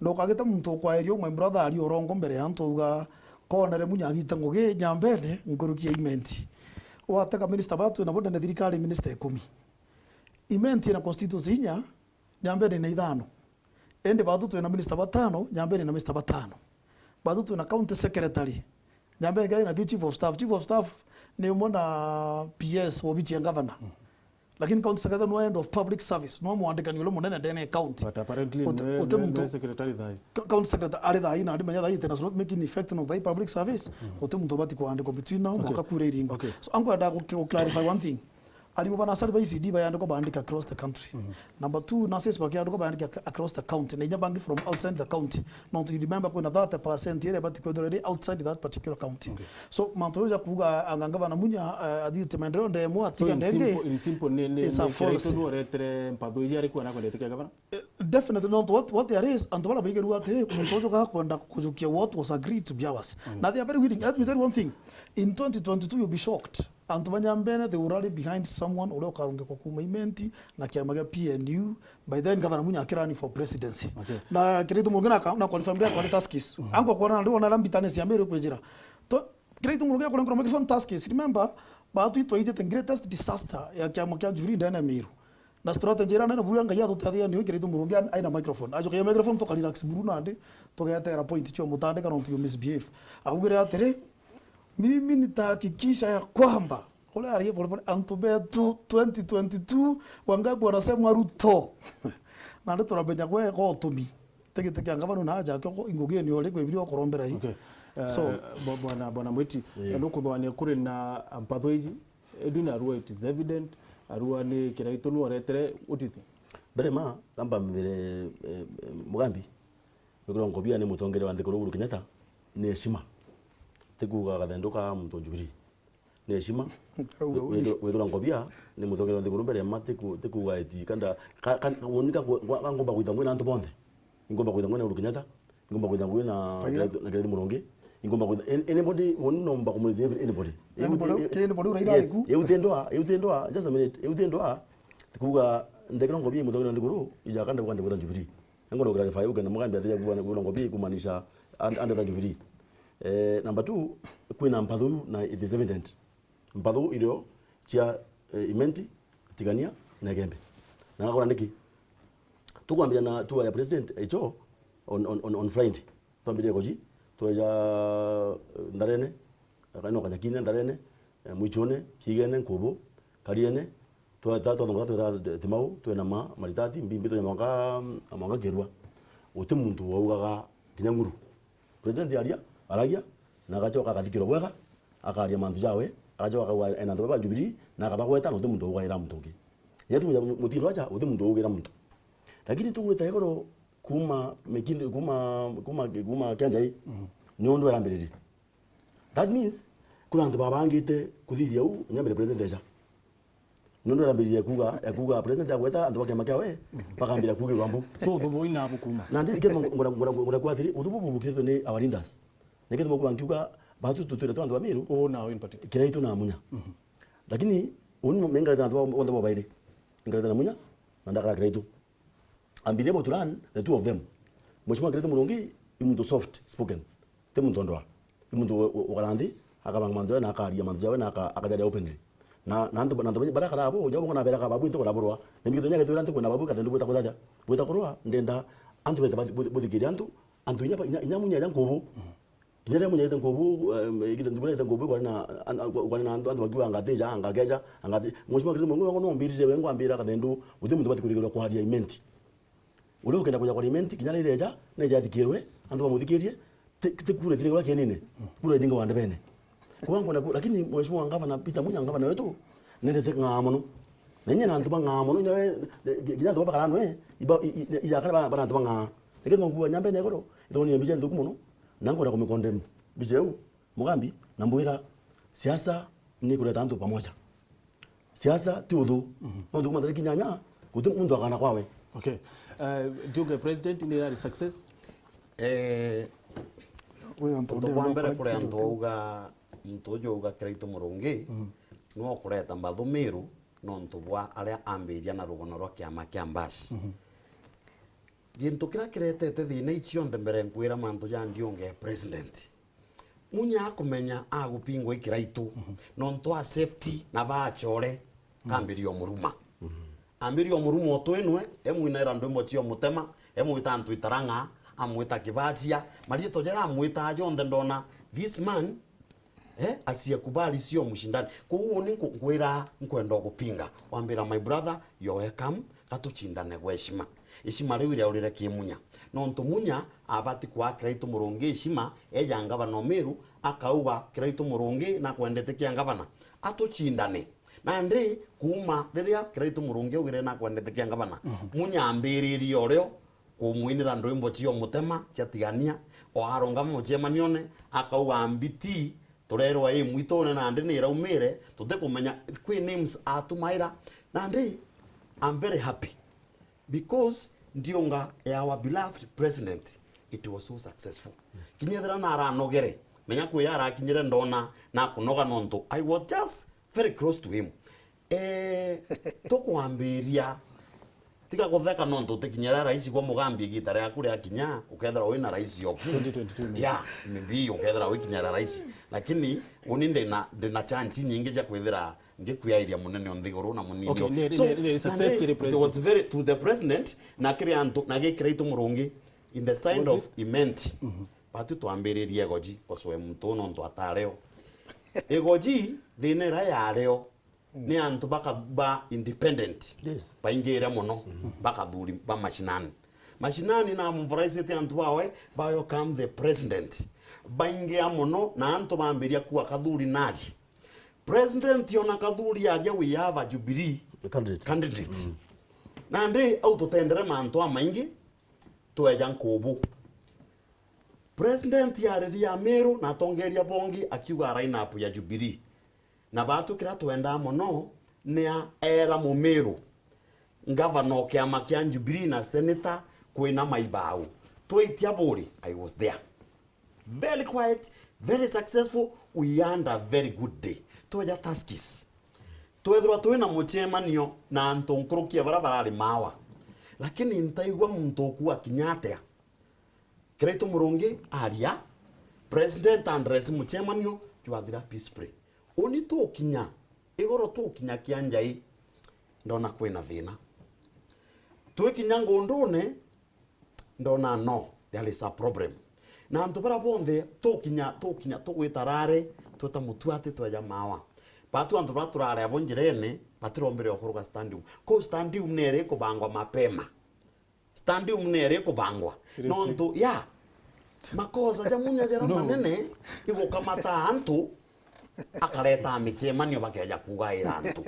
Na ukagita muntu ukwaeria u, my brother, ari urongo mbere ya antu, auga, konere Munya agita ngugi Nyambene nkuruki ya Imenti. Watega minister batu na bo ndene thirikari minister ikumi. Imenti ina constituency inya, Nyambene ina ithano. Indi batu twina minister batano, Nyambene ina minister batano. Batu twina county secretary, Nyambene kira ina chief of staff. Chief of staff ni umwe na P S wobichi ya governor. Mhm. Lakini county secretary no head of public service, no mwandikani uria munene ndene ya county. But apparently Uti-, nwe-, uti nwe-, muntu nwe secretary thai. Co-, county secretary ari thai na ndimenya thai it has not making effect no thai public service. Mhm. Uti muntu ubati kuandikwa between now Okay. mwaka kura iringo. Okay. So, ankwenda ku, ku clarify one thing. Arimu ba nasari ba E C D bayandikwa bandika across the country. Mhm. Number two, nurses bakiandikwa bandika ac-, across the county. Na inya bangi from outside the county. No, you remember kwina thirty percent iria ibati kwithirwa iri outside that particular county. Okay. So, mantu jau ja kuuga anga ngavana Munya, eh, athiite maendeleo ndemwe, atiga So, in ndenge, simple, in simple, ni, ni, is a ni false. Kiraitu nuretere mpatho iria ari kuona kwendete kia gavana? Eh, definitely, no, what, what there is, antu baria baigirua atiri, muntu uju gakwenda kujukia what was agreed to be ours. Mm. Na they are very willing. Let me tell you one thing. In twenty twenty-two, you'll be shocked. Antu ba Nyambene, they will rally behind someone uria ukarungikwa kuuma Imenti na kiama gia P N U. By then, Governor Munya akirani for presidency. Okay. Na Kiraitu Murungi na ka-, na confirm ria kwari Tuskys. Mhm. Angu kwona ndio ona bitterness ya Miru kwijira. To, Kiraitu Murungi akurengura microphone Tuskys. Remember, batu itwaijite the greatest disaster ya kiama kia Jubilee ndene ya Miru. Na strategy ira nene buru ya Ngai atutethia ni Kiraitu Murungi an-, aina microphone. Ajokeia microphone, tuka relax buru nandi, tugetera point cio mutandika nontu you misbehave. Augire atiri, "Mimi nitahakikisha ya kwamba Uria arie pole pole, antu betu twenty twenty-two, Wangabu anasemwa Ruto. Nandi turamenya gwe gotumi. Ti giti kia ngavana na aja kio ingugini uri kwibiri ukurombera hii. Okay. So, eh, bwa-, bwana, bwana Mwiti, eh, nukuthwania kuri na mpatho iji, edu na arua it is evident, arua ni Kiraitu nu aretere utiti. Mbere ma, kamba mbere, eh, eh, Mugambi, wikirwa ngobia ni mutongeria wa nthiguru Uhuru Kenyatta, ni heshima. Ti kuuga gathendu ka muntu Jubilee. Ni heshima. Withirwa ngobia ni mutongeria wa nthiguru mbere ma ti ku-, ti kuuga eti kanda, ka-, ka-, woni ka ku-, ka ngomba kwitha ngui na antu bonthe. Ingomba kwitha ngui na Uhuru Kenyatta, ingomba kwitha ngui na Raila. Kiraitu, na Kiraitu Murungi, ingomba kwitha an-, anybody, woni nomba kumwithia every-, anybody. Anybody, anybody uraira yes, ariku. Iu ti ndoa, iu ti ndoa, just a minute, iu ti ndoa. Ti kuuga ndekirwa ngobia i mutongeria wa nthiguru, ija kanda kwenda kwitha Jubilee. Ngono clarify, ukenda Mugambi atija kuuga, kuuga ngobia kumaanisha and-, under the Jubilee. Eh, number two, kwina mpathu na it is evident. Mpathu irio cia, eh, Imenti, Tigania na Igembe. Na ngakora niki? Tukwambiria na tour ya president icho on, on, on, on Friday. Twambirie Goji, tweja, eh, Ntharene, aka-, no Kanyakine, Ntharene, eh, Mwichone, Kigene, Nkubu, Kariene, tweta, twathonga, tweta Timau, twena ma, Maritati, Mbimbi, twena mwanga, mwanga Kirua. Uti muntu waugaga kinya ng'uru. President aria, aragia, na agacoka akathikirwa bwega, akaria mantu jawe, agacoka akauga ena antu ba Jubilee, na akabagweta, na uti muntu waugaira muntu ungi. Nya tu mutindo aja, uti muntu waugira muntu. Lakini tugwita igoro kuma Mikindi, kuma, kuma, kuma Kianjai, mhm, niondo erambiririe. That means, kuna antu babangite kuthithia u, nyambire president eja. Nundu arambiririe kuuga, ya kuuga president agweta antu ba kiama kiawe, bakambira kuugirwa mbu. So, uthubu ina bukuma. Na ndi kethima ngora, ngora, ngora kwa atiri, uthubu bubukithitwe ni our leaders. Ni kethima kuuga nkiuga, batu tutwire tu antu ba Meru, oh, now in particular, Kiraitu na Munya. Mhm. Lakini, uni mengarite na antu ba, bonthe bobairi. Ngarite na Munya, na ndakara Kiraitu. I've been able to learn the two of them. Mheshimiwa Kiraitu Murungi, i muntu soft spoken. Ti muntu ondoa. I muntu u-, u-, ukara nthi, akabanga mantu jawe na akaria mantu jawe na aka-, akajaria openly. Na, na antu, na antu baria barakara abo, ja bongo na beraka babu ntuku na burwa. Na mbitho nyage twira ntuku na babu kathendu bwita kuthaja. Bwita kurwa, ndenda antu bete bathi-, buthi-, buthikiria antu, antu inya ba-, inya, inya Munya ja Nkubu. Kinya riria Munya ite Nkubu, em, igita ndugu ite Nkubu, kwari na, an-, an-, kwari na antu, antu bakiuga anga atija, anga akeja, anga ati-, Mheshimiwa Kiraitu Murungi wangu no mbirire we ngwambira kathendu, guti muntu bati kurigirwa kwaria Imenti. Uria ukenda kuja kwa Imenti, kinya riria eja, neja athikirwe, antu bamuthikirie, ti, ti kura ithire uria kienine, kura iringa wa ndebene. Kwa ngona ku-, lakini Mheshimiwa Ngavana Peter Munya, ngavana wetu, nendete ng'aa mono. Na inya na antu ba ng'aa mono, inya we, kinya antu babakara nwe, iba, i, i, ijakara ba, ba antu ba ng'aa. Lakini mwangu wa nyambe na igoro, ithoni ya mbica nthuku mono, na ngona kumikondem. Mbica iu, Mugambi, na mbwira, siasa ni kureta antu pamoja. Siasa ti uthu. Mhm. Nontu kuma tariki inyanya, guti muntu akana kwawe. Okay. Eh, ndiuge president ni yari success? Eh, untu bwa mbere kuri antu auga, muntu uju auga Kiraitu Murungi, mhm, no kureta mbathu Meru, nontu bwa aria ambiria na rugono rwa kiama kia Mbasi. Mhm. Gintu kiria kiretete thina ici cionthe mbere nkwira mantu ja ndiunge president. Munya akumenya agupingwa i Kiraitu, mhm, nontu a safety na ba achore, mhm, kambiria umuruma. Mhm. Ambiria umuruma utwinwe, emwinaira ndwimbo cia umutema, emwita antu itarang'a, amwita kibacia, marietwa jaria amwita jonthe ndona, this man, eh, asiyekubali sio mshindani. Kuu uni nku-, nkwira nkwenda gupinga. Wambira, "My brother, you're welcome, gatucindane gwa heshima." Heshima riu iriaurire ki Munya. Nontu Munya abati kwaa Kiraitu Murungi heshima, eja ngavana o Meru, akauga, "Kiraitu Murungi nakwendete kia ngavana, atucindane." Nandi, kuuma riria Kiraitu Murungi augire nakwendete kia ngavana, mhm, Munya ambiririe o rio kumwinira ndwimbo cia umutema, cia Tigania, o arungama mucemanione, akauga, "Mbiti, turerwa ii mwitune nandi ni iraumire, tutikumenya kwi names atumaira." Nandi, I'm very happy. Because ndiunga ya our beloved president, it was so successful. Yes. Kinya ethira naranogere, menya kwi arakinyire ndona nakunoga nontu I was just very close to him. Eh, tukwambiria, tiga kutheka nontu utikinyira rais gwa Mugambi igita riaku riakinya, ukethira wina rais oku. Twenty twenty-two, yeah, maybe ukethira wikinyira rais. Lakini uni ndina, ndina chance nyingi cia kwithira ngikwiairia munene o nthiguru na munini. Okay, ni, so, ni, ni success na kiri it was president. Very to the president, na kiri antu, na gi Kiraitu Murungi, in the side of Imenti. Mhm. Batu twambiririe Goji, gocwe muntu nontu atareo. Igoji, thina iria yario, ni antu baka-, ba independent. Yes. Baingire mono, bakathuri ba mashinani. Mashinani na mumvoraicite antu bawe, bayo come the president. Baingia mono, na antu bambiria kuwa Kathuri nari. President ona Kathuri aria we have a Jubilee candidate. Candidate. Nandi au tutendere mantu amaingi, tweja nkubu. President ariria Meru na atongeria bongi akiuga line up ya Jubilee. Na batu kiria twendaa mono ni a-, era Mumiru, ngavana o kiama kia Jubilee na senator kwina maibau. Twaitia buri, I was there. Very quiet, very successful, we had a very good day. Tweja Tuskys. Twethirwa twina mucemanio na antu nkuruki ya baria barari mawa. Lakini ntaigua muntu ukuga kinya atia. Kiraitu Murungi aria, president address mucemanio, jwathira peace prayer. Uni tukinya, igoro tukinya Kianjai, ndona kwina thina. Twikinya ngundune, ndona no, there is a problem. Na antu baria bonthe tukinya, tukinya, tugwita rare, tweta mutuati tweja mawa. Batu antu baria turari abo njirene, batirombire okuruga stadium. Kuu stadium neri kubangwa mapema. Stadium neri kubangwa. Seriously? Nontu, ya, makosa ja Munya jaria manene, igukamata antu, akareta micemanio bakeja kugaira antu.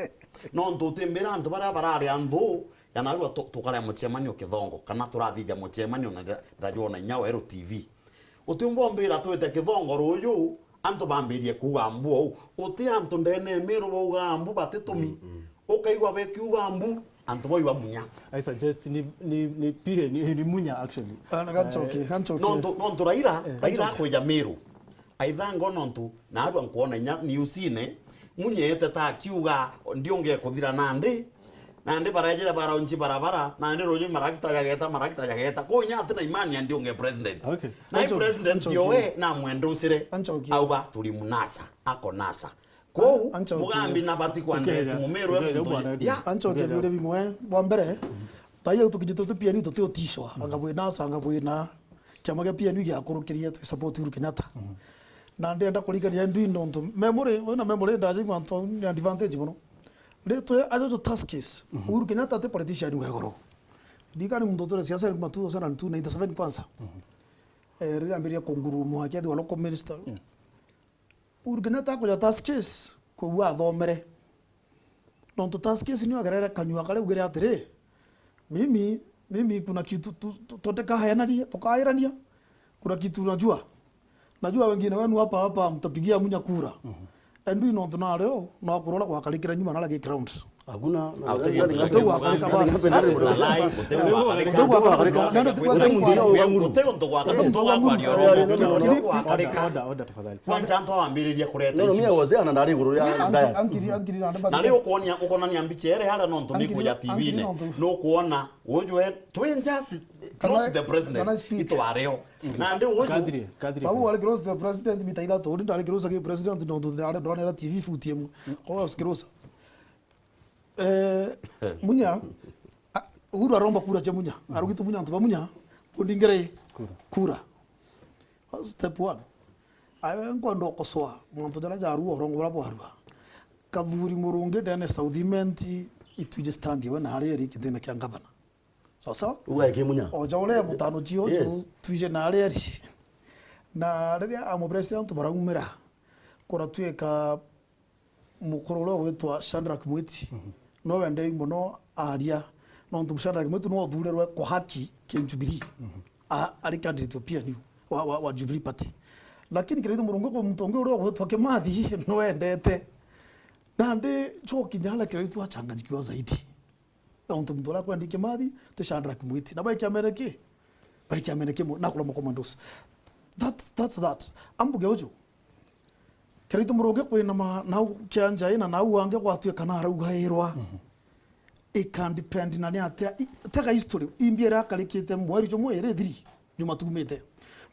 Nontu utimbira antu baria barari anthu, ya narua tu-, tukaria mucemanio Kithongo, kana turathithia mucemanio na nda-, ndajwona inya weru T V. Utiumba umbira twite Kithongo ruju, antu bambirie kuuga mbu ou. Uti antu ndene ya Meru baugaa mbu batitumi. Ukaigua bekiuga mbu, antu bau iba Munya. I suggest ni, ni, ni P A, ni, ni Munya actually. Ah, na gancoke, eh, gancoke. Nontu, nontu Raila, eh, Raila gancoke. Akwija Meru. Aithanga nontu, na arua nkwona inya newsine, Munya eteta akiuga, ndiunge kuthira nandi, nandi barejire baraunji barabara, nandi ruju marakita jageta, marakita jageta. Kuu inya ati na imani ya ndiunge president. Okay. Na i president yowe na mwendusire. Ancokie. Auga, turi munasa, ako nasa. Kuu, ancokie. Mugambi na bati kwa address Mumiru e muntu. Ancokie bure bimwe. Bwa mbere, tai au tukijite tu P N U tuti utishwa. Anga bwi nasa, anga bwi na. Kiama gia P N U giakurukirie twi support Uhuru Kenyatta. Na ndenda kurikania ndwi nontu memory, wina memory ndaje mantu ni advantage mono. Ritwe ajojo Tuskys, Uhuru Kenyatta ati politician wa igoro. Ndikani muntu utwire siasa kuma two thousand and two, ninety-seven kwanza. Eh, riria ambiririe kungurumwa akiathirwa local minister. Uhuru Kenyatta akuja Tuskys, kwou athomere. Nontu Tuskys nio agerere kanyua karia augire atiri, "Mimi, mimi kuna kitu tu-, tu-, tutakaheanania, tukairania. Kuna kitu najua. Najua wengine wenu hapa, hapa mtapigia Munya kura." Ndui nontu nario, no kurora gwakarikire nyuma na lagi ground. Hakuna. Guteu gwakarika basi. Guteu gwakarika. Guteu gwakarika. Order, order, order, tafadhali. Kwanza antu wambiriria kureta issues. No, no, me was there na ndari iguru ria dais. Ankiri, ankiri, na ndaba. Na riu ukonia, ukonania mbica ere hara nontu ni kuja T V-ne. Nukuona uju we, twi just close the president. Itwareo. Na ndi uju. Kadri, kadri. Bau wari close the president mita ithatu, uri ndari close ki president nontu ndari ndonera T V futi imwe. Kwa was close. Eh, Munya, a-, Uhuru aromba kura cia Munya. Arugite Munya, antu ba Munya, bundingere kura. Kura. That's step one. Awe nkwenda ukosoa mantu jaria jarua, urongo buria bwarua. Kathuri Murungi ndene South Imenti, itwije stand we na aria eri kitine kia ngavana. Sawa sawa? Uga eki Munya. Oja uria mutano cio uju, yes, twije na aria eri. Na riria amo president antu baraumira, kuratuika mukuru uria ugwitwa Shadrack Mwiti, no wendei mono aria, nontu Shadrack Mwiti no uthurirwe kwa haki ki Jubilee. A-, ari candidate wa P N U, wa, wa, wa Jubilee Party. Lakini kiraitu Murungi kwa muntu ungi uria ugwitwa Kimathi, no wendete. Nandi chokinya ala kiraitu achanganyikiwa zaidi. Nontu muntu uria akwendi Kimathi, ti Shadrack Mwiti. Na baikia mere ki? Baikia mere kimwe, na kurama commandos. That's, that's that. Ambuge uju. Kiraitu Murungi kwinama nau kia njai na nau wangi gwatuika na araugairwa. It can depend na ni atia, i-, tega history, imbi iria akarikite mweri jumwe iri thiri, nyuma tumite.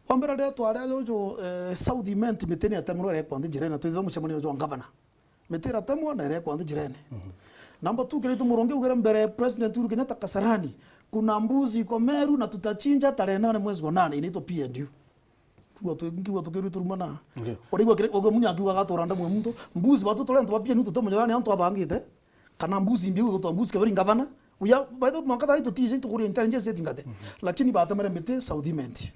Kwa mbere riria twari ajuju, eh, South Imenti miti ni atemurwe irekwa nthi njirene, twithira mucemanio jwa ngavana. Miti iratemwa na irekwa nthi njirene. Number two, kiraitu Murungi ugire mbere President Uhuru Kenyatta Kasarani, kuna mbuzi iko Meru na tutachinja tarehe nane mwezi wa nane, inaitwa P N U. Kiuga tu-, kiuga tukirwi turuma na. Okay. Uraigua kiri, uga Munya akiuga agatura ndamwe muntu. Mbusi batu tore antu ba P N U tutomenya ni antu abangite. Kana mbusi mbiu gutwa mbusi keberi ngavana. Uya, by the way, mwanka thai tutije tukuri intelligence eti ngate. Mhm. Lakini batemere miti South Imenti.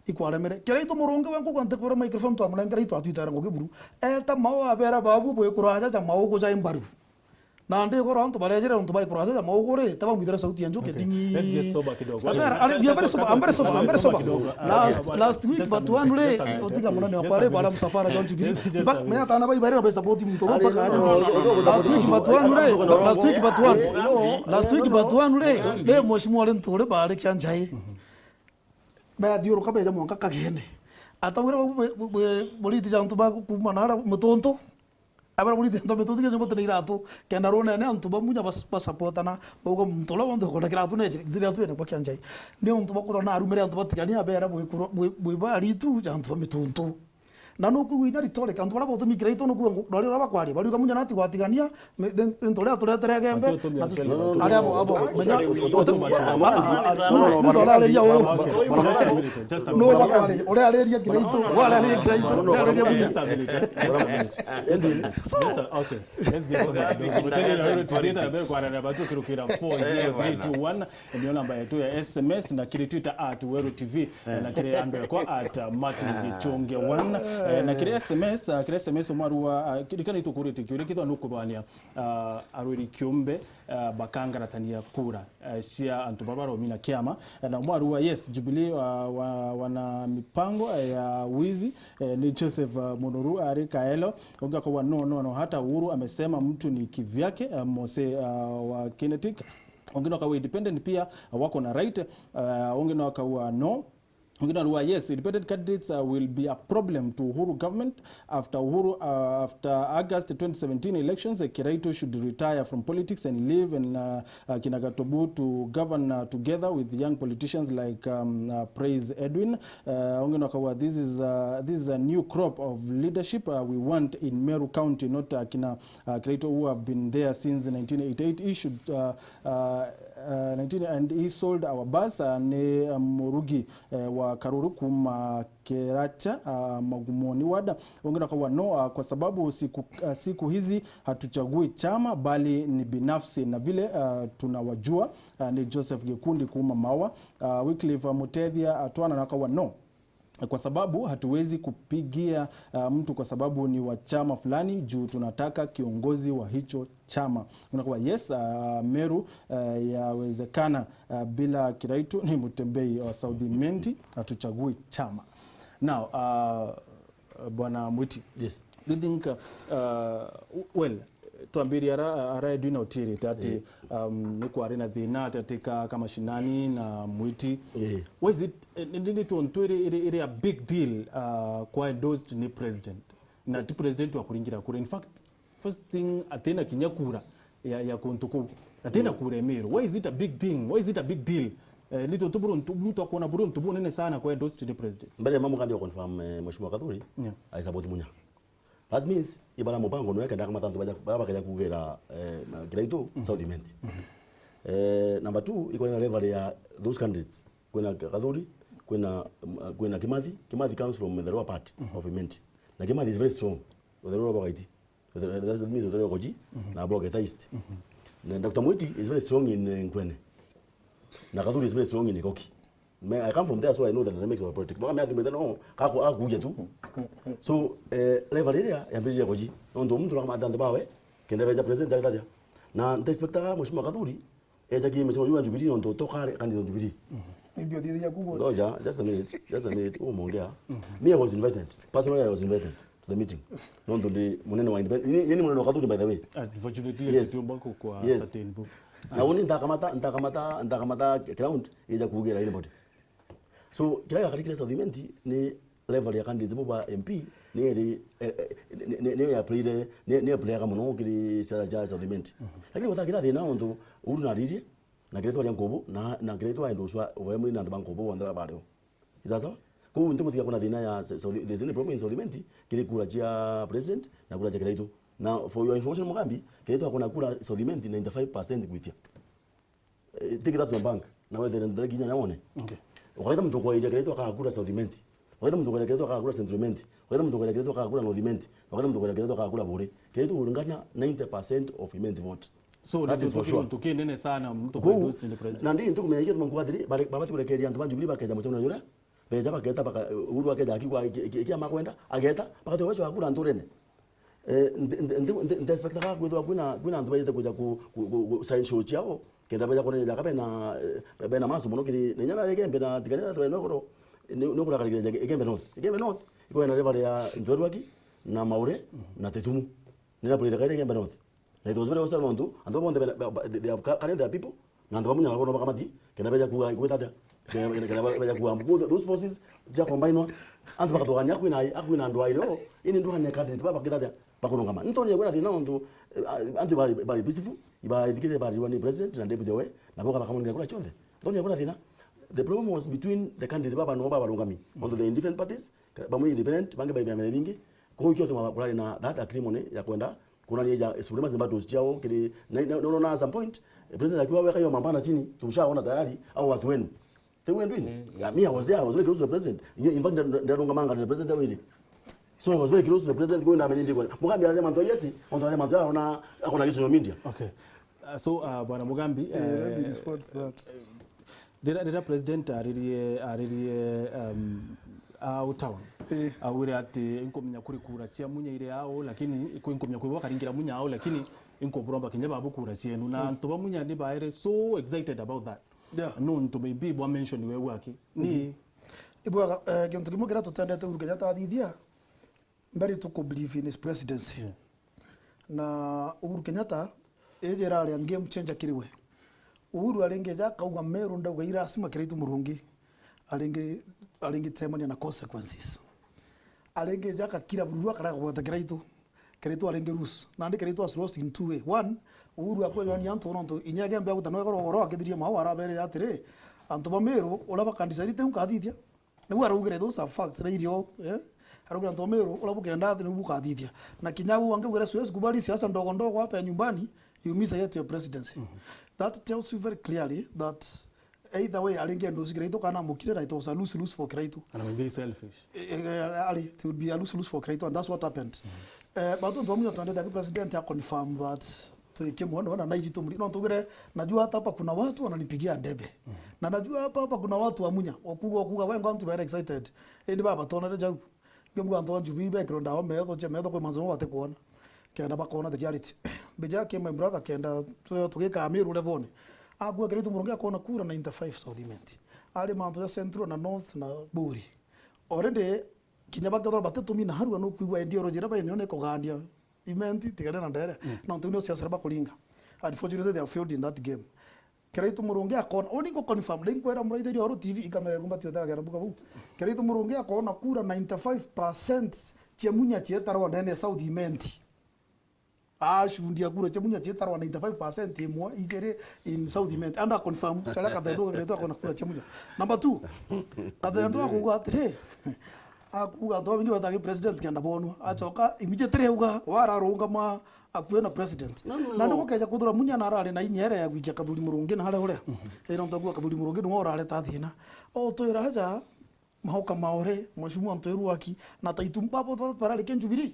Ikwaremere. Kira itu murungi we nkuga nte kwira microphone twamunengera itu atwitara ngugi buru. Eta mao abera babu bwe kuraja ja mao kuja imbaru. Na ndi goro antu barejere antu bai kuraja ja mao gure, taba mwitire sauti ya njuke. Okay. Let's get sober kidogo. Atara, are, we are very sober, I'm very sober, I'm very sober. Kidogo. Ah, last, last week just a minute, just a minute. Otiga munene kwa bare bara msafara John Jubilee. Just, just a minute. Mba, menya tana bai bare na support muntu mpaka aje. Last week but one re, last week but one. Last week but one re, ne mheshimiwa re ntore bare kia njai. Bathiuruka beja mwanka kagene. Atawira bu-, bu-, bu-, bu-, boriti ja antu ba kuma nara mutuntu. Abara boriti antu ba mutuntu kinya bote na iratu. Kenda runene antu ba Munya bas-, basupportana. Bauga muntu uria wonthe ukona kiratu ne kiratu ene kwa kia njai. Ni untu bakuthora na arumire antu batigania abera bwi kuro-, bwi, bwi baritu ja antu ba mituntu. Na nukwigua inya rhetoric, antu baria batumikira itu nukwigua ngo-, rwari ruria bakwaria, bariuga Munya nati gwatigania, me-, then, then turia turetere gembe, na tuti-, aria abo, abo, menya, muntu arariria uu. Just a minute, just a minute. No, bakwaria, uria ariria Kiraitu, uria ariria Kiraitu, uria ariria Munya. Just a minute, just a minute. Just a, okay, let's get some. Kwarana batu kirukira four zero three two one. Niyo namba yetu ya S M S na kiri Twitter at Weru T V, eh, na kiri andu yakwa at, uh, Martin Gichunge one. Eh, na kiri S M S, uh, kiri S M S umwe arua, uh, kiri kana itukuritie kiuria kithwa nukuthwania, uh, arwiri kiumbe, uh, bakangaratania kura, uh, cia antu baria baromina kiama. Eh, na umwe arua, yes, Jubilee, uh, wa, wana mipango, eh, ya wizi, eh, ni Joseph, uh, Munuru ari Kaelo. Ungi akauga, no, no, no, hata Uhuru amesema mtu ni kivyake, uh, Mose, uh, wa Kinetic. Ungi no akauga independent pia, uh, wako na right. Uh, ungi no akauga no. Ungi no akauga yes, independent candidates, uh, will be a problem to Uhuru government after Uhuru, uh, after August twenty seventeen elections. Uh, Kiraitu should retire from politics and leave and, uh, uh, Kinagatobu to govern, uh, together with young politicians like, um, uh, Praise Edwin. Uh, ungi no akauga this is, uh, this is a new crop of leadership, uh, we want in Meru County, not, uh, kina uh, Kiraitu who have been there since nineteen eighty-eight. He should, uh, uh, uh, nineteen, and he sold our bus, uh, ni, uh, Murugi, uh, wa Karuru kuma Keracha, uh, Magumoni ward. Ungi no akauga no, uh, kwa sababu siku, uh, siku hizi hatuchagui chama bali ni binafsi na vile, uh, tunawajua, uh, ni Joseph Gikundi kuma Maua. Uh, Wycliffe, uh, Mutethia, uh, Twana no akauga no. Kwa sababu hatuwezi kupigia, uh, mtu kwa sababu ni wa chama fulani, juu tunataka kiongozi wa hicho chama. Unakuwa, yes, uh, Meru, uh, yawezekana, uh, bila Kiraitu ni Mutembei wa South Imenti, hatuchagui chama. Now, uh, Bwana Mwiti, yes, do you think, uh, uh, well, twambirie ara, ara Edwin autiirite ati, eh, um, ni kwari na thina ati, ati ka, ka mashinani na Mwiti. Eh. Was it, eh, ni, ni, ni tontu iri, iri, iri a big deal, uh, kwa endorsed ni president? Na ti president wa kuringira kura. In fact, first thing, atina kinya kura ya, ya kuntu kuu. Atina, mm, kura Meru. Why is it a big thing? Why is it a big deal? Eh, ni tontu buru ntu-, muntu akona buru ntu bunene sana kwa endorsed ni president. Mbere ya mambo kambia confirm, eh, Mheshimiwa Kathuri, yeah, I support Munya. That means, ibara mubango no ekenda kamata antu baja, bara bakaja kugira, eh, ma-, Kiraitu, mhm, South Imenti. Mhm. Eh, number two, iko na level ya those candidates. Kwina Kathuri, kwina, kwina Kimathi. Kimathi comes from the lower part, mhm, of Imenti. Na Kimathi is very strong. The lower part. That means the lower Koji, mhm, na Boge East. Mhm. Na Doctor Mwiti is very strong in, eh, Nkwene. Na Kathuri is very strong in Igoki. Me, I come from there, so I know the dynamics of politics. Maka me athimite no, kako, akuja tu. So, eh, level iria yambiririe Koji. Nontu muntu akamata antu bawe, kenda beja president agitaja. Na nta expectaga Mheshimiwa Kathuri, eja ki Mheshimiwa Jubilee nontu tokare kandi no Jubilee. Ndio thithia kugo. Ngoja, just a minute, just a minute, umongea. Me, I was invited. Personally, I was invited to the meeting. Nontu ndi munene wa independent. Ni, ni munene wa Kathuri, by the way. Unfortunately, yes, tuomba ku-, kwa, yes, certain book. Na uni ndakamata, ndakamata, ndakamata ground, ija kugira anybody. So, kira gakarikire South Imenti ni level ya candidates bo ba M P, ni iri, eh, eh, ni, ni, ni ya play, ni, ni ya play muno kiri siasa cha South Imenti. Mhm. Lakini gutakira thina nontu Uhuru na Riri, na kire twaria nkubu, na, na kire twa endoswa, we mwina antu ba nkubu bonthe bario. Sawa sawa? Kou ntimutiga kuna thina ya Sa-, South, there's any problem in South Imenti, kiri kura cia president na kura cia Kiraitu. Na for your information, Mugambi, Kiraitu akona kura South Imenti ninety-five percent gwitia. Eh, take that to the bank. Na wethere ndire kinya nyawone. Okay. Ukaita muntu kwairia Kiraitu akakura South Imenti. Wethe muntu kwenda Kiraitu akagura Central Imenti. Wethe muntu kwenda Kiraitu akagura North Imenti. Na wethe muntu kwenda Kiraitu akagura Buuri. Kiraitu will ngana ninety percent of Imenti vote. So, that is for sure. Ntu kinene sana, mtu kwa induce ni president. Na ndi ntu kumenya kitu mangu atiri, baba tikurekeria antu ba Jubilee bakeja muchano yura. Beja baketa baka, Uhuru akeja akigwa ki, ki, ki amakwenda, ageta, bakatwa wecho akura nturene. Eh, nte, nte, nte, nte, nte expect ka kwithwa kwina, kwina antu baite kuja ku, ku, ku, ku sign show ciao. Kenda baja kuonania jaka bena, eh, bena masu mono kiri, na inya na Igembe na Tigania na Turaine Iguru, ni, ni kurakariria Igembe North. Igembe North, iko na river ya Ntweruaki, na Maure, na Tetumu. Ni na pulira kaire Igembe North. Na it was very hostile nontu, antu bonthe bena, ba, ba, they, they have ca-, current their people, na antu ba Munya nabo no bakamati, kenda beja kuga, ikwita atia? Kenda, kenda, kenda beja kuga, mbu, those forces, ja combine, antu bakatugania, akwina, akwina andu aire, o, ini ndwanya candidate, ba, bakita atia? Bakurungama. Ntonye kwina thina nontu, eh, antu bari, bari peaceful, ibaithikire bariwa ni president na deputy we, na boka bakamunira kura cionthe. Ntonye kwina thina. The problem was between the candidate baba no babarungami. Onto the independent parties, bamwe independent, bangi baibia mene bingi. Kwa hiyo kio tuma kurari na that acrimony ya kwenda kunania ja supremacy battles ciao kiri, na, na, na, na, at some point, eh, president akiwa weka hiyo mambana chini, tumshaona tayari, au watu wenu. They were doing. Mm, yeah. Yeah, me, I was there, I was very close to the president. In, in fact, nda-, nda-, ndarungamanga na president awiri. So I was very close to the president, going down and going. Mugambi ararema mantu yes, mantu ararema mantu arona, akona social media. Okay. Uh, so, uh, Bwana Mugambi, eh, let me, uh, respond to that. Rira, rira president aririe, aririe, um, au town. Eh. Augire ati, "Inkumenya kuri kura cia Munya ire au, lakini kwi nkumenya kwi bakaringira Munya au, lakini inkuburomba kinya babu kura cienu." Na, mm, antu ba Munya ni baere so excited about that. Yeah. Nontu maybe bwa mention we gwaki. Ni, mm-hmm, ibwaga, eh, kintu kimwe kiria tutendete Uhuru Kenyatta athithia, mbere tuku believe in his presidency. Yeah. Na Uhuru Kenyatta, iji irari a game changer kiri we. Uhuru aringi ja akauga Meru ndauga i lazima Kiraitu Murungi, aringi, aringi temania na consequences. Aringi ja akakira bururu akarega kugweta Kiraitu. Kiraitu aringi lose. Nandi Kiraitu has lost in two way. One, Uhuru akwejwania antu nontu inya Igembe aguta no igoro oro akithirie mau arabere atiri, antu ba Meru uria bakandicari tiu nkathithia. Niu araugire, those are facts, na irio, eh? Araugire, antu ba Meru, uria bukenda thi niu bukathithia. Na kinya uu angi augire, siwezi kubali siasa ndogo ndogo hapa ya nyumbani iumize yetu ya presidency. Mhm. That tells you very clearly that either way, aringi endosi Kiraitu kana amukire, na it was a lose lose for Kiraitu. And maybe he's selfish. Eh, eh, eh, ari, it would be a lose lose for Kiraitu, and that's what happened. Mhm. Eh, but antu ba Munya twendete aki president a confirm that Tuikie mwana, na naiji tumuri. No tugire, najua hata hapa kuna watu wananipigia ndebe. Mhm. Na najua hapa, hapa kuna watu wa Munya. Okuga, okuga, wengo antu very excited. Indi baba tonere jau. Ngiuga antu ba Jubilee bekirwe ndawa metho, cia metho kwi manzo batikwona. Kenda bakona the reality. Mbija ke my brother kenda, tu-, tugika Meru level-ini. Akua Kiraitu Murungi akona kura ninety-five South Imenti. Ari mantu ja Central na North na Buuri. Already, kinya bakethirwa batetumi na harua nukwigua ideology iria bainio ni kugania Imenti, tigane na ndere. Mm. Nontu nio siasa bakuringa. Unfortunately, they have failed in that game. Kiraitu Murungi akona, uni ngu confirm, ndi nkwira muraithiria oro T V ikamera irumba tiothe agera mbuga buu. Kiraitu Murungi akona kura ninety-five percent cia Munya cietarwa ndene ya South Imenti. Acundia kura cia Munya cietarwa ninety-five percent imwe, igiri in South Imenti. Anda confirm, charia Kathendu Kiraitu akona kura cia Munya. Number two, Kathendu akuga atiri, akuga antu babingi betaga president kenda bonwa. Acoka immediately auga, wararungama akue na president. No, no, no. Na nigukeja kuthura Munya na arari na inya iria ya gwikia Kathuri Murungi na haria uria. Mhm. Ira ntu akuga Kathuri Murungi niwe urareta thina. O twira aja, Mahoka Maore, Mheshimiwa Ntweruaki, na Taitu babo ba-, barari ke Jubilee.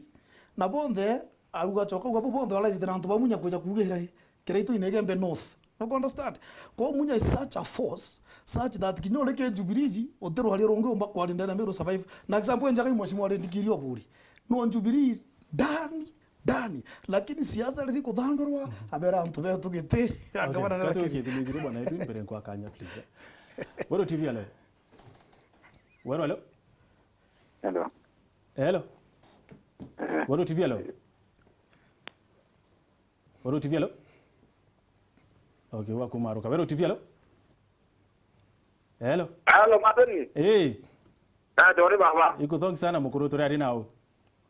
Na bonthe, auga acoka, auga bo bonthe barajite na antu ba Munya kuja kugira i, Kiraitu in Igembe North. Nuku understand? Kwa Munya is such a force, such that kinya uri ke Jubilee ji, uti ruhari rungi umba kwaria ndene Meru survive. Na example njaga i Mheshimiwa Red Kiri Oburi. No Jubilee, ndani, ndani. Lakini siasa riri kuthandurwa, mhm, abera antu betu giti, okay, akabana na kati kiri. Wiki ithimi igiri bwana Edwin, mbere nkwa kanya, please. Weru T V, hello. Weru, hello. Hello. Hello. Eh. Weru T V, hello. Weru T V, hello. Okay, wa kumaruka. Weru T V, hello. Hello. Hello, Martin. Eh. Ah, dore baba. Iko thongi sana mukuru, turi ari nao.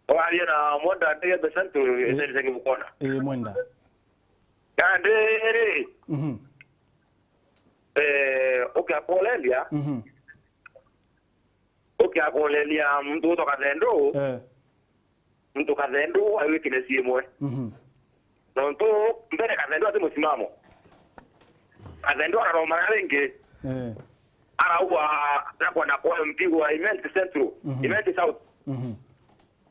Waria na Mwenda, ndi the Santu, eh, etheri zengi mukona. Eh, Mwenda. Ya, ndi, ri. Mhm. Eh, ukiakulelia. Mhm. Ukiakulelia muntu utwa Kathendu. Eh. Muntu Kathendu ai weakness imwe. Mhm. Nontu mbere Kathendu ati musimamo. Kathendu araromana ringi. Eh. Araua na kwenda kwa M P wa Imenti Central, Mhm. Imenti South. Mhm.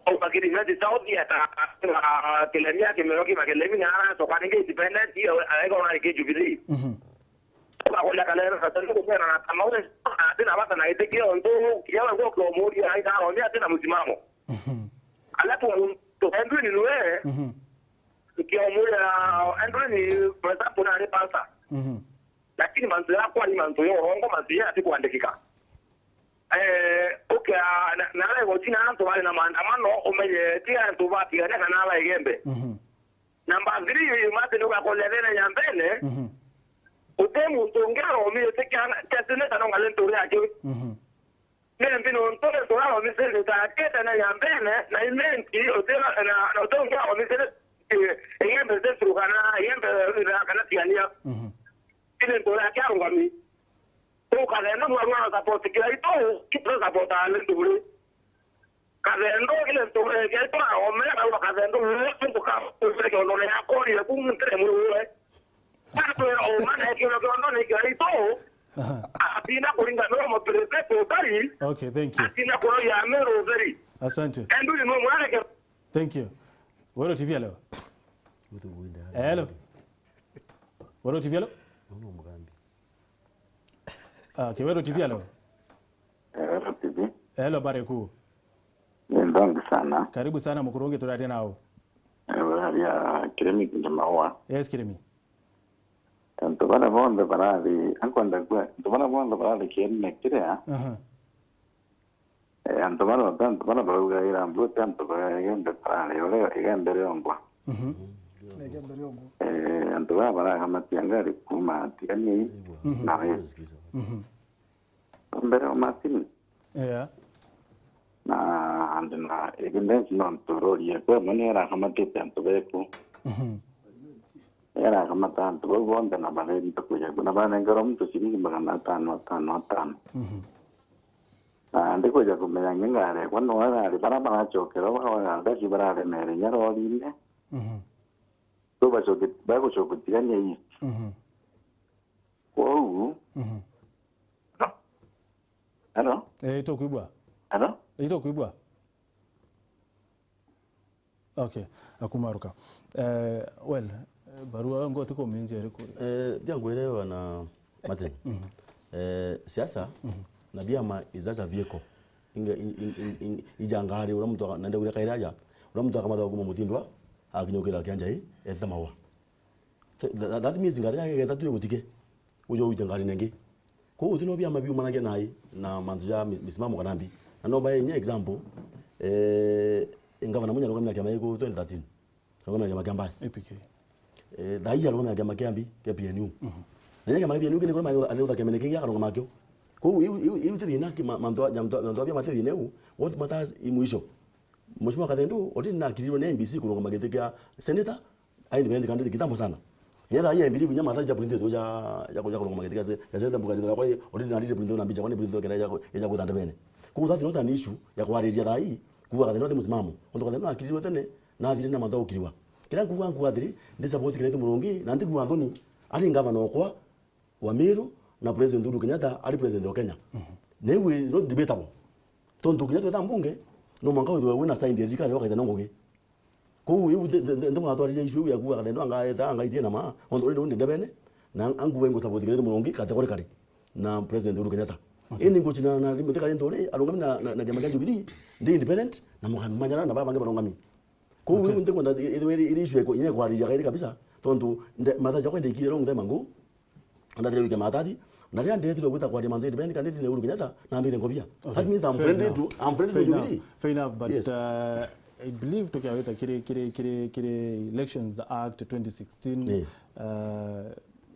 Au bakiri Imenti South ya ta, ta, Kilemia, Kimero kima Kilemi na aracoka ningi independent, iyo arega ona ke Jubilee. Mhm. Ugakonya kana era kata ndio kumena na kama ule, atina bata na itikio ndu, kiawe ngo kwa muri, aita aromia atina musimamo. Mhm. Alafu, to Andrew ni we, Mhm. Kiomuri, Andrew ni, for example, na ni pastor. Mhm. Lakini mantu yakwa ni mantu ya urongo, mantu ya ati kwandikika. Eh, okay, ah, na, na lego tina antu bari na maandamano, umenye ti antu batigania kana aba Igembe. Mhm. Number three, Martin ugakonya thina ya mbene, Mhm. uti muntu ungi aromire ti kia, kia seneta no ngale nturi yake. Mhm. Ni mbi nontu Linturi aromisire takete na ya mbene, na Imenti, uti na, na, na uti ungi aromisire, eh, Igembe Central kana Igembe, eh, kana Tigania. Mhm. Ni Linturi yake arungami. Ukathenda mwaru wa support kila itu, kitu support ale nduri. Kathendo ile ntore ya itwa ome na wa kathendo, nduka, kionone ya kori ya kumtre mwe. Atwe o mana ya kionone ya ito. Aha. Atina kuringa no mo perepe ko bari. Okay, thank you. Atina kuroria mero bari. Asante. Endu ni mwe mwareke. Thank you. Weru T V hello. Hello. Weru T V hello. Nono mugambi. Ah, okay, Weru T V hello. Eh, Weru T V. Hello, habari kuu. Ni ndongi sana. Karibu sana, mukurungi, turaria nau. Eh, uraria Kirimi kundi Maua. Yes, Kirimi. Antu baria bonthe barathi, ankwenda kwa, antu baria bonthe barathi kiene kiria. Aha. Eh, antu baria, antu baria baraugaira mbu ti antu ba Igembe barari, uria Igembe riongwa. Mhm. Na Igembe riongwa. Eh, antu baria baragamatia ngari kuma Tigania Mhm. na West. Mhm. Mbere o Martin. Yeah. Na, and na evidence no nturorie, kwe mwe ni arakamatite antu beku. Mhm. Ni arakamata antu bau bonthe na barerita kuja ku, na banengerwa muntu ciringi magana atano, atano, atano. Mhm. Na ndikwija kumenya ngi ngari ekwa no arari bara baracokera, ba, ba, ndaki bararemere inya rorine. Mhm. So bacoke, bagucoka Tigania East. Mhm. Kwou. Mhm. Hello? Eh, itukwigua. Hello? Itukwigua. Okay, akumaruka. Eh, well, eh, barua ngo tiko minji iriku. Eh, tia ngwire bwana Martin. Mhm. Eh, siasa Mhm. na biama is just a vehicle. Inge, in, in, in, in, ija ngari, uria muntu aka-, nenda kuria kaira aja, uria muntu akamatha kuma Mutindwa, akinyukira Kianjai, etha Maua. Th-, th-, that means ngari yake ya ithatu igutike. Ujo uite ngari nengi. Kwou uti no biama biumanagia nai na mantu ja mi-, misimamo kana mbi. Na no mbae inya example, eh, ngavana Munya arugamira kiama giku twenty thirteen. Arugamira kiama kia Mbas. A P K. Eh, thaa ii arugamira kiama kia mbi, kia P N U. Mhm. Na inya kiama kia P N U kini kuria mari, ari utha kiamene kingi akarungama kio. Kwou iu, iu, iu ti thina ki ma-, mantu a, mantu a, mantu a biama ti thina iu. What matters i mwisho. Mheshimiwa Kathendo, already nakirirwe ni M B C kurungama giti kia senator, a independent candidate kitambo sana. Yetha ye mbiri vinya mathaji ja print ja, ja, ja kurungama giti kia se-, kia senator mbuga ndira kwa, already na already print na mbicha kwa ni print kenda ja, ja kuthanda bene. Ku that not an issue ya kwariria thai, kuwa Kathendo ati musimamo. Onto Kathendo nakirirwe tene, na athire na mantu ukiriwa. Kira nkuga nkuga atiri, ndi support Kiraitu Murungi, na ndi kuwa Anthony, ari ngavana okwa, wa Meru na President Uhuru Kenyatta ari president wa Kenya. Mhm. Na iu is not debatable. Tontu kinya tweta mbunge, no mwanka withirwe wina side ya thirikari wakaita no ngugi. Kwou iu nti, nti, nti, nti mwana twarire issue iu ya kuuga Kathendo anga eta, anga itie na maa, ontu uri ndi ndebene, na ankuga ingu support Kiraitu Murungi categorically na President Uhuru Kenyatta. Okay. Indi ngucindana na Rimuthe Karinturi arungami na, na, na kiama kia Jubilee, ndi independent, na Mugami Manyara na baba bangi barungami. Kwou Okay. iu ntikwenda i-, ithwe iri, iri issue ya ku-, inya kwariria kairi kabisa, tontu nde-, mathaji jakwa ndikire long time ago, ndathire wiki matati, na riria ndetirwe gwita kwaria mantu independent candidate ni Uhuru Kenyatta, nambire ngobia. Okay. That means I'm Fair friendly enough. to, I'm friendly Fair to enough. Jubilee. Fair enough, but, Yes. uh, I believe tukiawita kiri, kiri, kiri, kiri Elections Act twenty sixteen, Yeah. uh,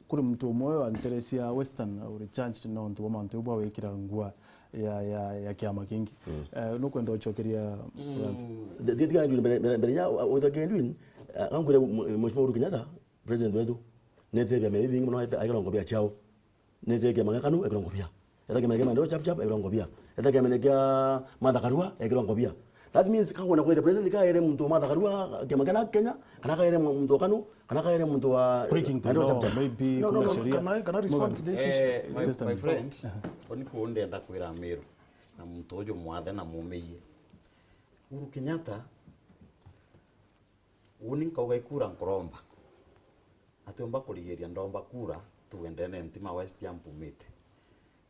kuri muntu umwe wa ntere cia Western uri charged nontu bwa mantu bwa wikira ngua ya, ya, ya kiama kingi. Mm. Eh, nukwenda ucokeria Grant? Th-, th-, tiga Edwin, mbere, mbere, mbere ya, uh, witha Edwin, uh, ankure mu-, Mheshimiwa Uhuru Kenyatta, President wetu, netire biama bibi bingi mono, ete-, ekirwa ngobia ciao. Netire kiama kia KANU, ekirwa ngobia. Etha kiama kia maendeleo chap chap, ekirwa ngobia. Etha kiama kia Martha Karua, ekirwa ngobia. That means kakwenda kwithira president kaere muntu wa Martha Karua, kiama kia NARC Kenya, kana kaere muntu wa KANU, kana kaere muntu wa Breaking the maendeleo law, chapter. Maybe no, no, kuna no, sheria. Can I, can I respond to this issue? Eh, my, Just a my minute. Friend, uh-huh, oni kuu ndenda kwira Amiru, na muntu uju mwathe na mumeiye. Uhuru Kenyatta, uni nkauga ikura nkuromba. Atiumba kurigiria ndomba kura, tugendene ntima West ya mpumite.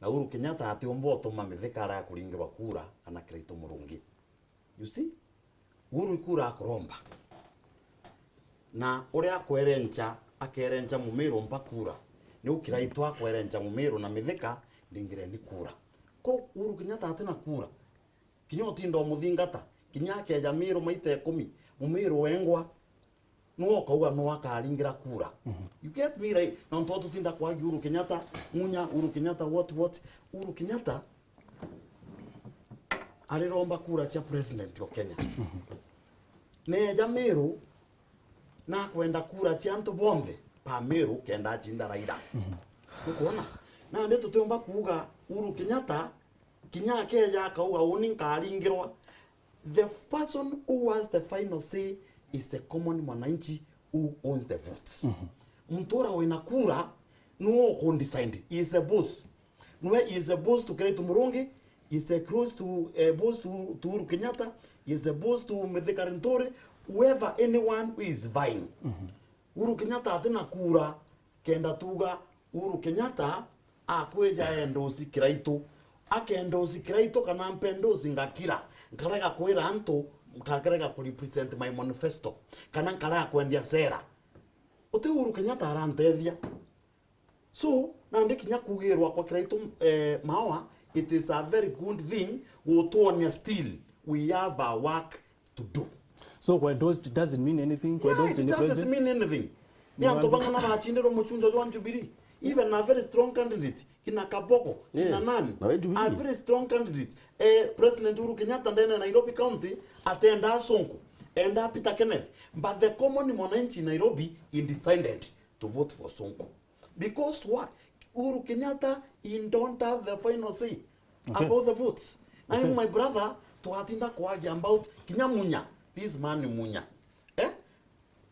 Na Uhuru Kenyatta atiumba utuma Mithika arega kuringirwa kura kana Kiraitu Murungi. You see? Uhuru ikura akuromba. Na uria akwerencha, akerencha Mumiru mpa kura. Niu Kiraitu akwerencha Mumiru na Mithika, ndingireni kura. Ko Uhuru Kenyatta atina kura. Kinya utinda umuthingata, kinya akeja Miru maita ikumi, Mumiru wengwa, nuu ukauga nuu akaringira kura. Mhm. You get me right? Nontu tutinda kwagi Uhuru Kenyatta, Munya, Uhuru Kenyatta, what, what? Uhuru Kenyatta ariromba kura cia president o Kenya. Mhm. Neja Miru, nakwenda kura cia antu bonthe ba Miru kenda acinda Raila. Mhm. Nukwona? Nandi tutiumba kuuga Uhuru Kenyatta kinya akeja akauga, "Uni nkaringirwa." The person who has the final say is the common mwananchi who owns the votes. Mhm. Muntu uria wina kura, niwe ukundecide. He is the boss. Niwe, he is the boss to Kiraitu Murungi, he is the boss to, eh, boss to, to Uhuru Kenyatta, he is the boss to Mithika Linturi, whoever, anyone who is vying. Mhm. Uhuru Kenyatta atina kura, kenda tuuga Uhuru Kenyatta akwija endosi Kiraitu. Akendosi Kiraitu kana mpendosi ngakira, nkarega kwira antu, nkarega ku represent my manifesto, kana nkarega kwendia sera. Uti Uhuru Kenyatta arantethia. So, nandi kinya kuugirwa kwa Kiraitu, eh, Maoa, it is a very good thing gutwonia still we have a work to do. So, kwa endorsed doesn't mean anything? Kwa Yeah, endorsed it ni doesn't president? Mean anything. Ni Ni antu wangi- bang'ana bacindirwe mucunjo jwa Jubilee. Even a very strong candidate, kina Kaboko, kina Yes. nani? Na we Jubilee. A very strong candidate. Eh, President Uhuru Kenyatta ndene ya Nairobi County, atenda Sonko, enda Peter Kenneth. But the common mwananchi in Nairobi, he decided to vote for Sonko. Because why? Uhuru Kenyatta, he don't have the final say Okay. about the votes. Na Okay. My brother, twatinda kwagia about kinya Munya. This man Munya. Eh?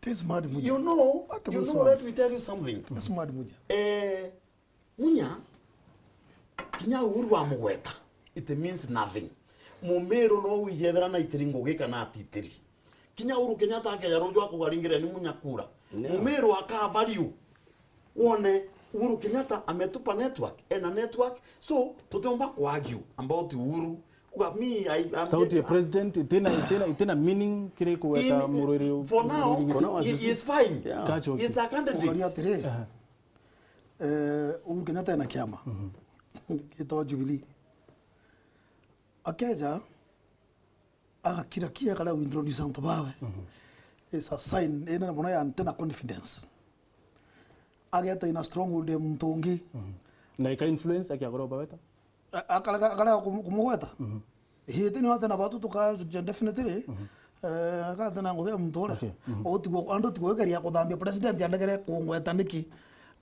This man Munya. You know, What you was know, let once? Me tell you something. This man Munya. Eh, Munya, kinya Uhuru amugweta, it means nothing. Mumiru no wijethera na itiri ngugi kana atitiri. Kinya Uhuru Kenyatta akeja ruju akugaringire ni Munya kura. Yeah. Mumiru akavariu. Wone, Uhuru Kenyatta ametupa network, ena network. So, tutiumba ku argue about Uhuru. Kuga, me, I, I'm Sauti ya yet president, itina, itina, itina meaning kiri kugweta In, murwiri for now, murwiri he, he is fine. Yeah. Kacho. He is a candidate. Ukaria atiri, Aha. eh, Uhuru Kenyatta ena kiama. Mhm. Gitwa Jubilee. Akeja, agakira kia kara introduce antu bawe. Mhm. It's a sign, ina mono ya anti na confidence. Ageta ina stronghold ya muntu ungi. Mhm. Na ika influence akia goroba weta? A-, akarega, akarega kumu-, kumugweta. Mhm. Hiti ni wate na batu tuka definitely. Mhm. Eh, akate na ngugi ya muntu uria. Okay. Mhm. Utigwo, andu tigwo geria kuthambia president andegere kungweta niki?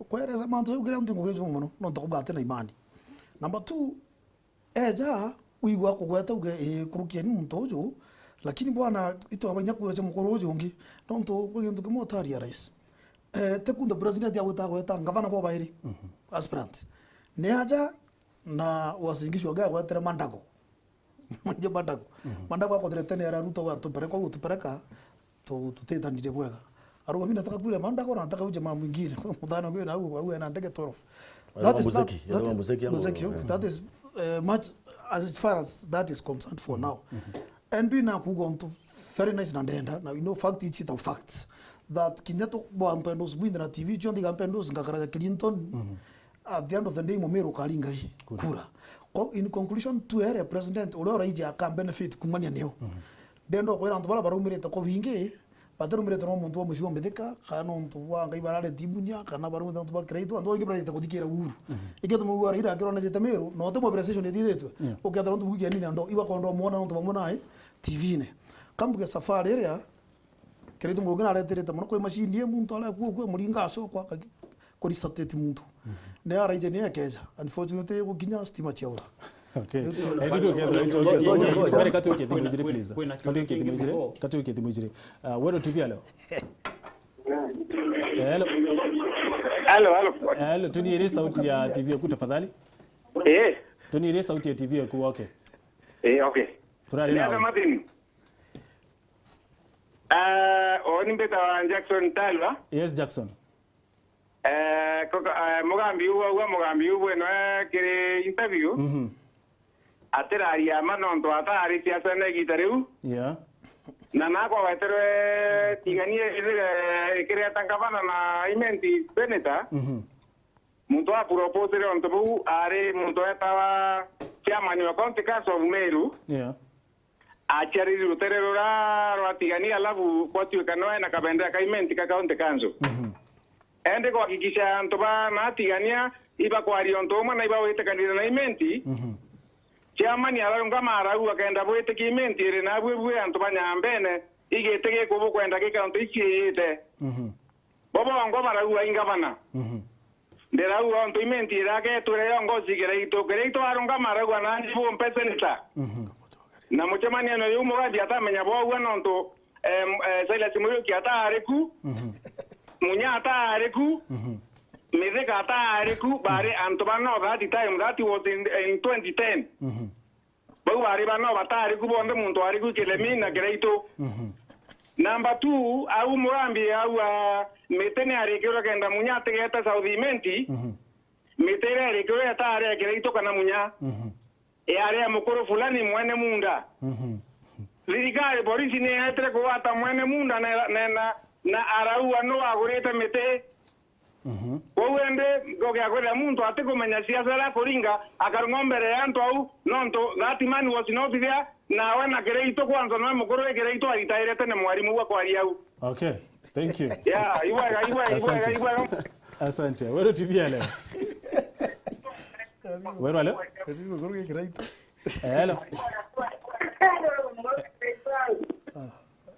Kwereza mantu jau kira mtu ngugi ju mono, no ntakuga ate na imani. Number two, eja, wigua akugweta uge, "Ii, kurukieni muntu uju," lakini bwana, itwaba inya kura cia mukuru uju ungi, nontu kwi gintu kimwe utaria rais. Eh, ti kunthe president agwita agweta ngavana bo bairi, Mhm. aspirant. Ni aja na Uasin Gishu age agwetere Mandago. Mwenje Mandago. Mhm. Mandago akothire tene ara Ruto, "Tupeleka, tupeleka." Tu-, tutitanire bwega. Aruga, "Mimi nataka kule Mandago, nataka uje mambo ingine." Muthana ngwira au, au ena ndege twelve. Aruga That is muziki, that, that aruga is muziki yangu, muziki, eh. That is, eh, much as far as that is concerned for now. Mhm. And we na kuga untu very nice na ndenda. Now, you know, fact is the fact that kinya tu bwa mpendo subwinde na T V, chio ndiga mpendo ngakara ya Clinton. Mhm. At the end of the day, Mumiru ukaringa i Kura. Kura. Kwa, in conclusion, tu ere president, uria uraiji aka benefit kumania nio. Mhm. Ndenda kwira antu bara barumirite kwa wingi, batarumirite no muntu wa mucii wa Mithika, kana nontu bwa Ngai barareti Munya, kana barumirite nontu bwa Kiraitu, antu baingi bararete kuthikira Uhuru. Mhm. Ikio tumugua Raila akirwa na jete Miru, no te mobilization ithithitwe. Yeah. Ukethira nontu bugia nini ando, iba kondo mwona nontu bamwe nae, T V-ine. Kambuge safari iria, Kiraitu Murungi nareterete mono kwi machine ye muntu aria ku, ku muringa acokwa akagi-, ku resuscitate muntu. Mhm. Ne araije ni ekeja. Unfortunately, gukinya stima ciaura. Okay. Eh, ndio, ndio, ndio, ndio, ndio. Ngoja, ngoja. Pale kati uke thimu ijiri, please. Kati uke thimu ijiri. Kati uke thimu ijiri. Ah, Weru T V, hello. Hello. Hello, hello. Hello, tuniire sauti ya T V yaku tafadhali. Eh. Tuniire sauti ya T V yaku, okay. Eh, okay. Turari nao. Martin. Ah, oni mbitawa Jackson Talwa. Yes, Jackson. Eh, koka, eh, mugambi uu, augua mugambi uu bweno, eh, kiri interview. Mhm. Atiraria ma nontu ataari siasa na igita riu. Yeah. Na nakwa weterwe Tigania ithire ikireta ngavana na Imenti senator. Mhm. Muntu wa proposire untu buu ari muntu wetawa chairman wa County Council of Meru. Yeah. Aciariri rutere rura rwa Tigania, alafu gwatuika noe na kabendera ka Imenti ka County Council. Mhm. Endi kuhakikisha antu ba na Tigania ibakwaria untu umwe na ibawitikanire na Imenti. Mhm. Chairman ararungama arauga kenda bwitikia Imenti iri nabu ibue antu ba Nyambene igiti giku bukwenda gi kaunti iciiyite. Mhm. Bo bongwa barauga i ngavana. Mhm. Ndirauga untu Imenti iragetwire yo ngoci Kiraitu. Kiraitu arungama arauga, "Nani bumpe senator." Mhm. Na mucemanione juu Mugambi atamenya bwaugua nontu, em, eh, Silas Muriuki ataari ku, mhm, Munya ataari ku, mhm, Mithika ataari ku, bari antu ba no that time, that was in, in twenty ten. Mhm. Bau bari bano batari ku bonthe, muntu ari ku Kiremi na Kiraitu. Mhm. Number two, au Mugambi au, ah, Miti ni arikirwe kenda Munya atigete South Imenti. Mhm. Miti iria irikirwe etari ya Kiraitu kana Munya. Mhm. Yari ya mukuru fulani mwene munda. Mhm. Thirikari, polisi ni yetire kugwata mwene munda na, na, na, na araua nu agurite miti. Mhm. Kwou indi, ngoge ya kwithira muntu atikumenya siasa iria akuringa, akarung'wa mbere ya antu au, nontu that man was not there, nawe na Kiraitu kwanza, noe mukuru wi Kiraitu aritaire tene mwarimu bwa kwaria au. Okay, thank you. Yeah, ibwega, ibwega, ibwega, asante, ibwega. Asante. Weru T V ya leo. Weru wa leo? Ati mukuru wi Kiraitu. Eh, hello.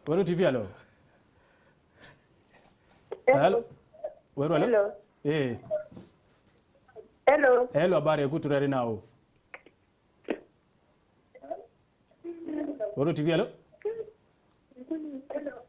Weru T V ya leo. Hello. Hello. Weru, hello? Hello. Eh. Hello. Hello, habari yaku, turari nao? Weru T V, hello?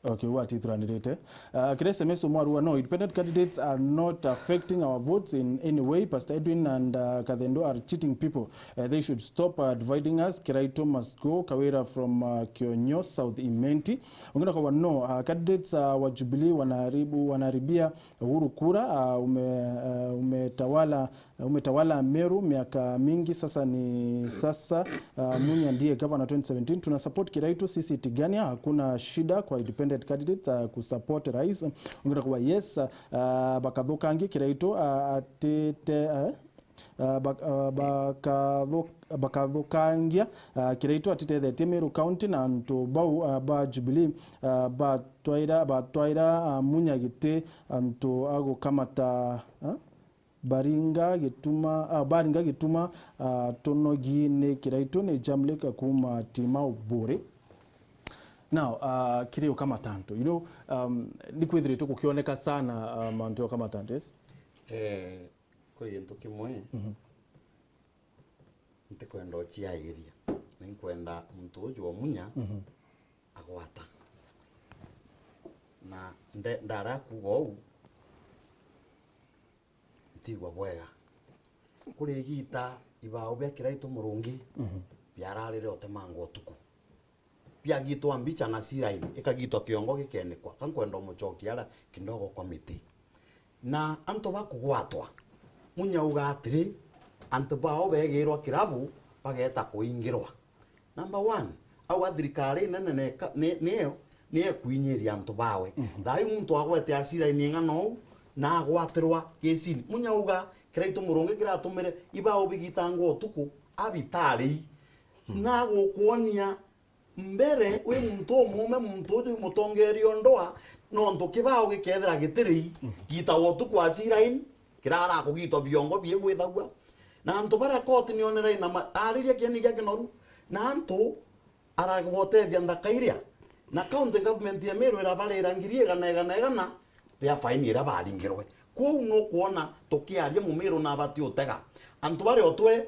Okay, wati turanirite. Uh, kire S M S umwarua, no, independent candidates are not affecting our votes in any way. Pastor Edwin and, uh, Kathendo are cheating people. Uh, they should stop, uh, dividing us. Kiraitu must go. Kawira from, uh, Kionyo, South Imenti. Wengine kwa no, uh, candidates, uh, wa Jubilee wanaharibu, wanaharibia Uhuru kura, uh, ume-, uh, umetawala, uh, umetawala Meru miaka mingi sasa, ni sasa, uh, Munya ndiye governor twenty seventeen. Tuna support Kiraitu, sisi Tigania, hakuna shida kwa independent candidates, uh, kusupport rais. Wengine kwa yes, uh, bakathukangia Kiraitu, uh, atite, uh, Ah, bak-, ah, bakathu-, bakathukangia, ah, Kiraitu atitethetie Meru County na antu bau, ah, ba Jubilee, ah, batwaira, batwaira, ah, Munya giti antu a gukamata, ah, baringa gituma, ah, baringa gituma, ah, tunogi ni Kiraitu ni Jamlik kuma Timau Buri. Now, ah, kiri ukamata antu, you know, um, ni kwithiritwe gukioneka sana, ah, mantu ya ukamata antu, yes? Eh, Kwi gintu kimwe, mhm, ntikwenda uciairia. Ninkwenda muntu uju wa Munya, mhm, agwata. Na nde-, ndara kuuga uu, ntigua bwega. Kuri igita ibao bia Kiraitu Murungi, mhm, biararire utemangwa utuku. Biagitwa mbicha na C-line, ikagitwa kiongo gikenikwa. Ka nkwenda umucokia ara kidogo kwa miti. Na antu bakugwatwa, Munya auga atiri, antu bao begirwa kirabu bageta kuingirwa. Number one, au a thirikari nene neka-, ni, niyo, niyo ekuinyiria antu bawe. Mhm. Thai muntu agwete a C-line ing'ana ou, na agwatirwa gicini. Munya auga, Kiraitu Murungi kiratumire ibao bigitangwa utuku, abitari. Mhm. Na gukuonia Mbere, wi muntu umuume, muntu uju mutongeeria o ndwaa, nontu kibao gikethira gitiri, mhm, gita wa utuku wa C-line, kirara kugitwa biongo biigwithagua. Na antu baria koti nionere na ma-, ariria kieni gia kinoru, na antu aragotethia nthaka iria. Na county government ya Meru irabarira ngiri igana, igana, igana ria faini iria baringirwe. Kwou nukwona tukiaria Mumiru na abati utega. Antu baria utwe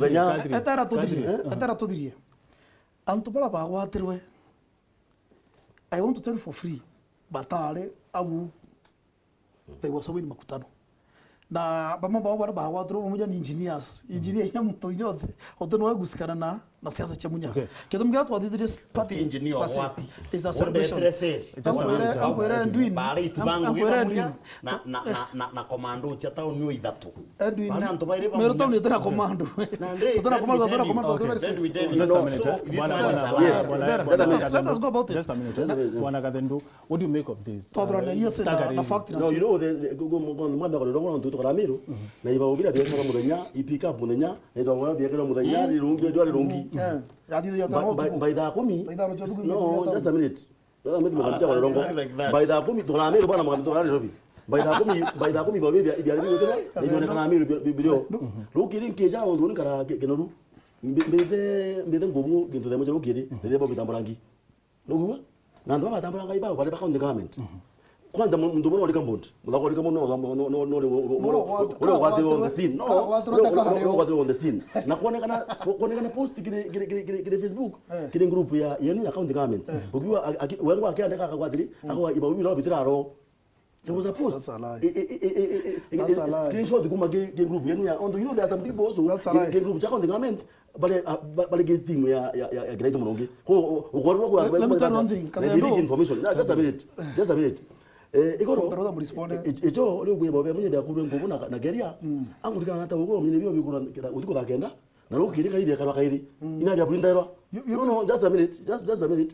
muthenya. Kadri, etera tuthirie, Kadri. Etera tuthirie. Antu bara bagwatirwe, I want to tell you for free, batari au. They were so in makutano. Na bamwe bao bara bagwatirwe pamoja ni engineers. Engineer ya mtu yote, ote no gusikana na, na siasa cia Munya. Okay. Kitu mgatu wathithirie party. Engineer basi, what? Is a celebration. Just a minute. Ankwere, ankwere Edwin. Bare itibangu ankwere Edwin. Na, na, na, na, na commando cia town yo ithatu. Edwin. Bana antu baire ba Meru town itena commando. Itena commando, itena commando. Just a minute. Just, bwana, bwana, bwana, let us, let us go about it. Just a minute. Bwana Kathendu, what do you make of this? Twathurania, uh, yes, na, staggering, na fact na No, you know, the, the, go, go, go, mwambe kwa rongo ntu tukara Meru, na iba ubira biekera muthenya, i pick up muthenya, na iba ubira biekera muthenya, rirungi, jwa rirungi. Eh, ya thitha ya By, tano by, utuku. By thaa kumi. By thaa moja utuku No, imepita just a minute. Just a minute, mwambe kwa rongo. By thaa kumi tukara Meru bana, mwambe tukara Nairobi. By thaa kumi, by thaa kumi ba bibia, bibia bibia, na ibonekana Meru bi, bi, birio. Rukiri nkija undu ni kara ke, kenoru. Mbi, mbithe, mbithe ngubu, gintu themo cha rukiri, mbithe bo bitamburangi. Nugua? Na antu baba batambura ngai bao, bari ba county government. Kwanza mu-, muntu mwana ori Kambond, muthaka ori Kambond, no, no, no, no, no, uri, uri, uri, uri, uri ugwatirwe on the scene. No, uri, uri, uri ugwatirwe on the scene. Na kuonekana, kuonekana post kiri, kiri, kiri, kiri, kiri Facebook, kiri group ya, yenu ya county government. Ukiwa, aki-, wengwa akiandika akagwa atiri, akagwa iba ubira bitira ro. There was a post. That's a lie. Eh, eh, eh, eh, eh, eh, That's a eh, lie. Screenshot kuma ge, ge group yenu ya. Although, you know, there are some people also That's a in, lie. In group chako the government, bale, ah, ba-, bale against team ya, ya, ya, ya Kiraitu Murongi. Ko, o-, ukorwa kwa Let, let me tell you one thing, na Kathendo. Leak information. No, just a minute. Just a minute. Eh, igoro. Brother, mrespond. Eh, eh, ejo, leo kwa baba mwenye bya kurwe ngubu na, na geria. Angu dikana hata ugo mwenye bio bikura utiko da kenda. Na leo kiri kari bya karwa kairi. Ina bya burinda erwa. You, you No, no, just a minute. Just, just a minute.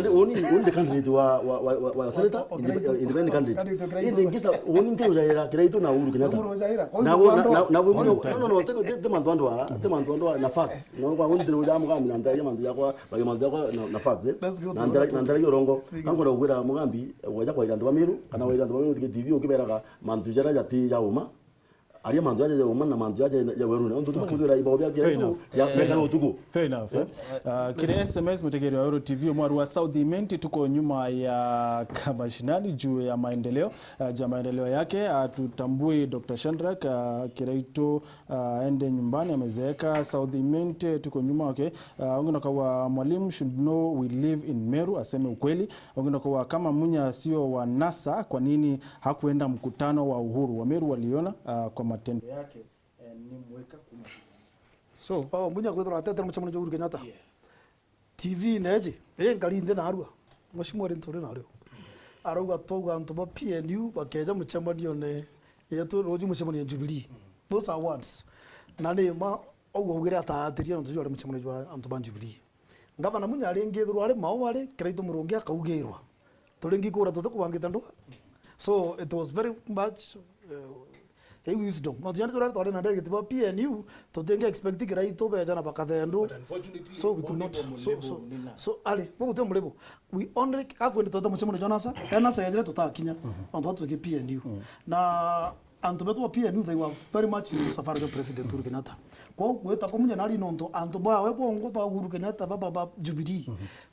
candidate, uni, uni the candidate wa, wa, wa, wa, wa senator, independent candidate. Indi ngisa, uni nti ujaira Kiraitu na Uhuru Kenyatta. Na we, na, na, na we, no, no, no, te, te, te mantu andu a, te mantu andu a na facts. No, kwa uni nti uja Mugambi na ntaragia mantu jakwa, bagi mantu jakwa na, na facts, eh. Na ntara, na ntaragia urongo. Kangu na ugwira Mugambi, waja kwa antu ba Meru, kana waira antu ba Meru, T V ukiberaga mantu jara jati ja uma. Aria mantu jaja ja uma na mantu jaja ja weru, na untu tukamutwira ibao bia Kiraitu ya feka na utuku. Fair enough, eh? Ah, kiri S M S mutegeri wa Weru T V, omwaru wa South Imenti, tuko nyuma ya kamashinani juu ya maendeleo, ah, ja maendeleo yake. Ah, tutambui Doctor Shadrack, ah, Kiraitu, ah, ende nyumbani, amezeeka. South Imenti, tuko nyuma, okay. Ah, ungi na kawa, mwalimu should know we live in Meru, aseme ukweli. Ungi na kawa, kama Munya sio wa NASA, kwa nini hakuenda mkutano wa Uhuru? Wameru waliona, ah, kwa matendo yake, eh, ni mweka kuma. So, oh, Munya kwithirwa atetera mucemanio jwa Uhuru Kenyatta. Yeah. T V neji, ii nkari nthi narua. Mheshimiwa ri nturi nario. Arauga twauga antu ba P N U bakeja mucemanione yetu ruju mucemanio Jubilee. Those are words. Na ni ma au augire ataatiria nontu jwari mucemanio jwa antu ba Jubilee. Ngavana Munya aringithirwa ari mao ari, Kiraitu Murungi akaugirwa. Turingi kura tutikubangite ndua. So it was very much, uh, a wisdom. No tujani turari twari na delegate ba P N U, tutingi expect Kiraitu beja na bakathendu. So we could not. So, so, so, ari, buguti muribo. We only, kakwende tweta mucemanio jwa NASA, ya NASA yajire tutakinya. Antu batu ki P N U. Na antu betu ba P N U, they were very much in safari ya President Uhuru Kenyatta. Kwou gwita kwa Munya nari nontu antu bawe bongo ba Uhuru Kenyatta, ba, ba, ba Jubilee,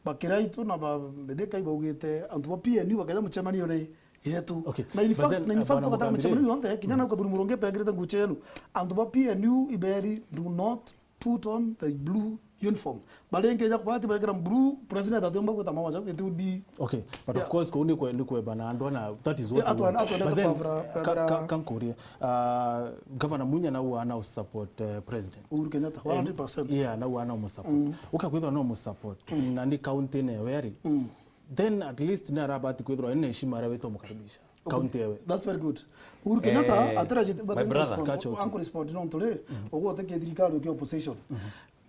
ba Kiraitu na ba Mithika ibaugite antu ba P N U bakeja mucemanio ni yetu. Okay, na in fact, then, na in fact, tukataka mucemanio yonthe, kinya na Kathuri Murungi begirite nguo cenu. Antu ba P N U iberi, do not put on the blue uniform. Baringi ja kubati bekira blue, president atiumba gwita mawaja, it would be. Okay, but of course, kuu ni kwe, ni kweba na andu ana, that is what we want. But then, ka, ka, ka nkurie, uh, Governor Munya na wana support, uh, president. Uhuru Kenyatta, one hundred percent. Yeah, na wana mu support. Ukakwithwa no mu support. Na ni county ne weri. Then at least ni arabati kwithirwa ni heshima aria witwa mukaribisha. County ewe. That's very good. Uhuru Kenyatta, eh, atirejete, but my brother, respond, kacho, uncle respond no nturi, ugote ke thirikari uki opposition.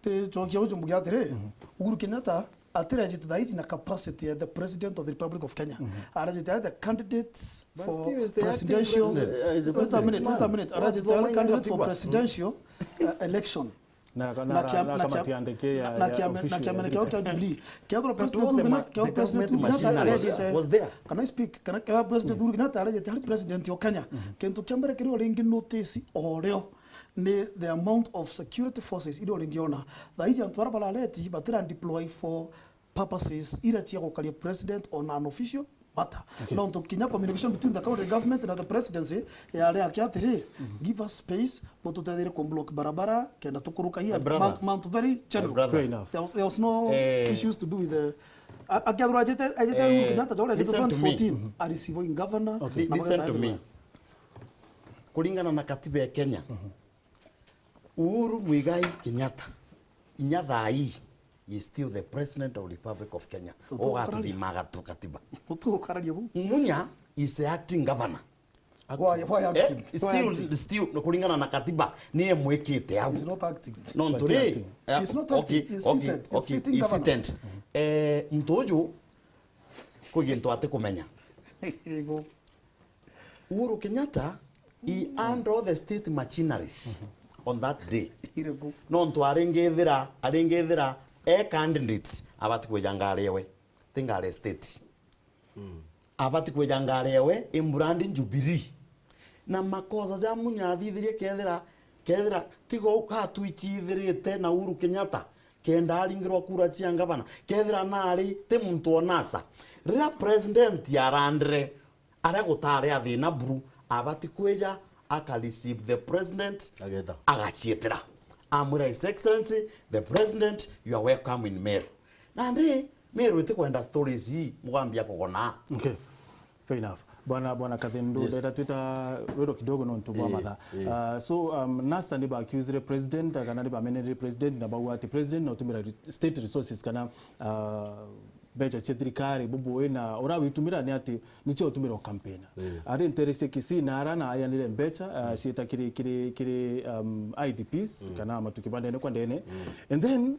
Ndi chokia ucho mbugi atiri, Uhuru Kenyatta atirejete thaiti na capacity as the president of the Republic of Kenya. Arejete as the candidates for presidential. Wait a minute, wait a minute. Arejete as the candidate for presidential, uh, election. Na, na, na, kia-, na na kamati kia-, ya ndeke ya, na, na ya kiame-, na official kiamene ya kiao kia Jubilee. Kethirwa But President all the Uhuru ma-, Kenyatta, the President government Uhuru Kenyatta machineries arejete, was there. Can I speak? Kana, kana President Uhuru Kenyatta arejete, ari President o Kenya. Kintu kia mbere kiria uringi notice o rio ni the amount of security forces iria uringiona. Thaa iji antu bara barareti batira deploy for purposes ira cia gukaria President on an official matter. Okay. Nontu kinya communication between the county government na the presidency yari akia atiri, give us space, bututethirie ku block barabara, kenda tukuruka hii. My brother. Mount, Mount Very General. My brother. Fair enough. There was, there was no Eh. issues to do with the, a-, akethirwa ajete, ajete Eh, Uhuru Kenyatta, jora ajete listen to me. twenty fourteen, a receiving governor, Li-, na listen to me. Kuringana na katiba ya Kenya, Uhuru Muigai Kenyatta, inya thaa ii, he is still the president of Republic of Kenya. Ugatuthimaga tu katiba. Utukararia bu. Munya is the acting governor. Why, why Eh, acting? Why still, acting? Still, no, kuringana na katiba, niye mwikite au. He's not acting. Nontu But ri, acting. Eh, He's not okay, acting. He's okay, seated. He's okay, sitting he's governor. Seated. Eh, muntu uju, kwi gintu atikumenya. Ego. Uhuru Kenyatta, he earned all the state machineries on that day. Iriku? Nontu aringithira, aringithira e candidates abati kwija ngari ewe. Ti ngari state. Abati kwija ngari ewe, i brand Jubilee. Na makosa ja Munya athithirie kethira, kethira tiga ukatwichithirite na Uhuru Kenyatta, kenda aringirwa kura cia ngavana, kethira nari ti muntu o NASA. Riria president arandire, aria gutari a thina buru, abati kwija aka receive the president, Ageta. Agacietera. Amwira, "His Excellency, the president, you are welcome in Meru." Nandi, Meru itikwenda stories ii, mugambia kugona. Okay. Fair enough. Bwana, Bwana Kathindu, Yes. ndenda twita rwiro kidogo nontu bwa Eh, mathaa. eh. Uh, so, um, NASA ni ba accusire president, kana ni bamenerire president, na bauga ati president no tumira re-, state resources kana, uh, mbeca cia thirikari bubui, na urawitumira ni ati nicio utumira o campaign. Eh. Ari ntere cia Kisii na ara na ayanire mbeca, uh, cieta kiri, kiri, kiri, um, I D Ps, kana matuki ba ndene kwa ndene. And then,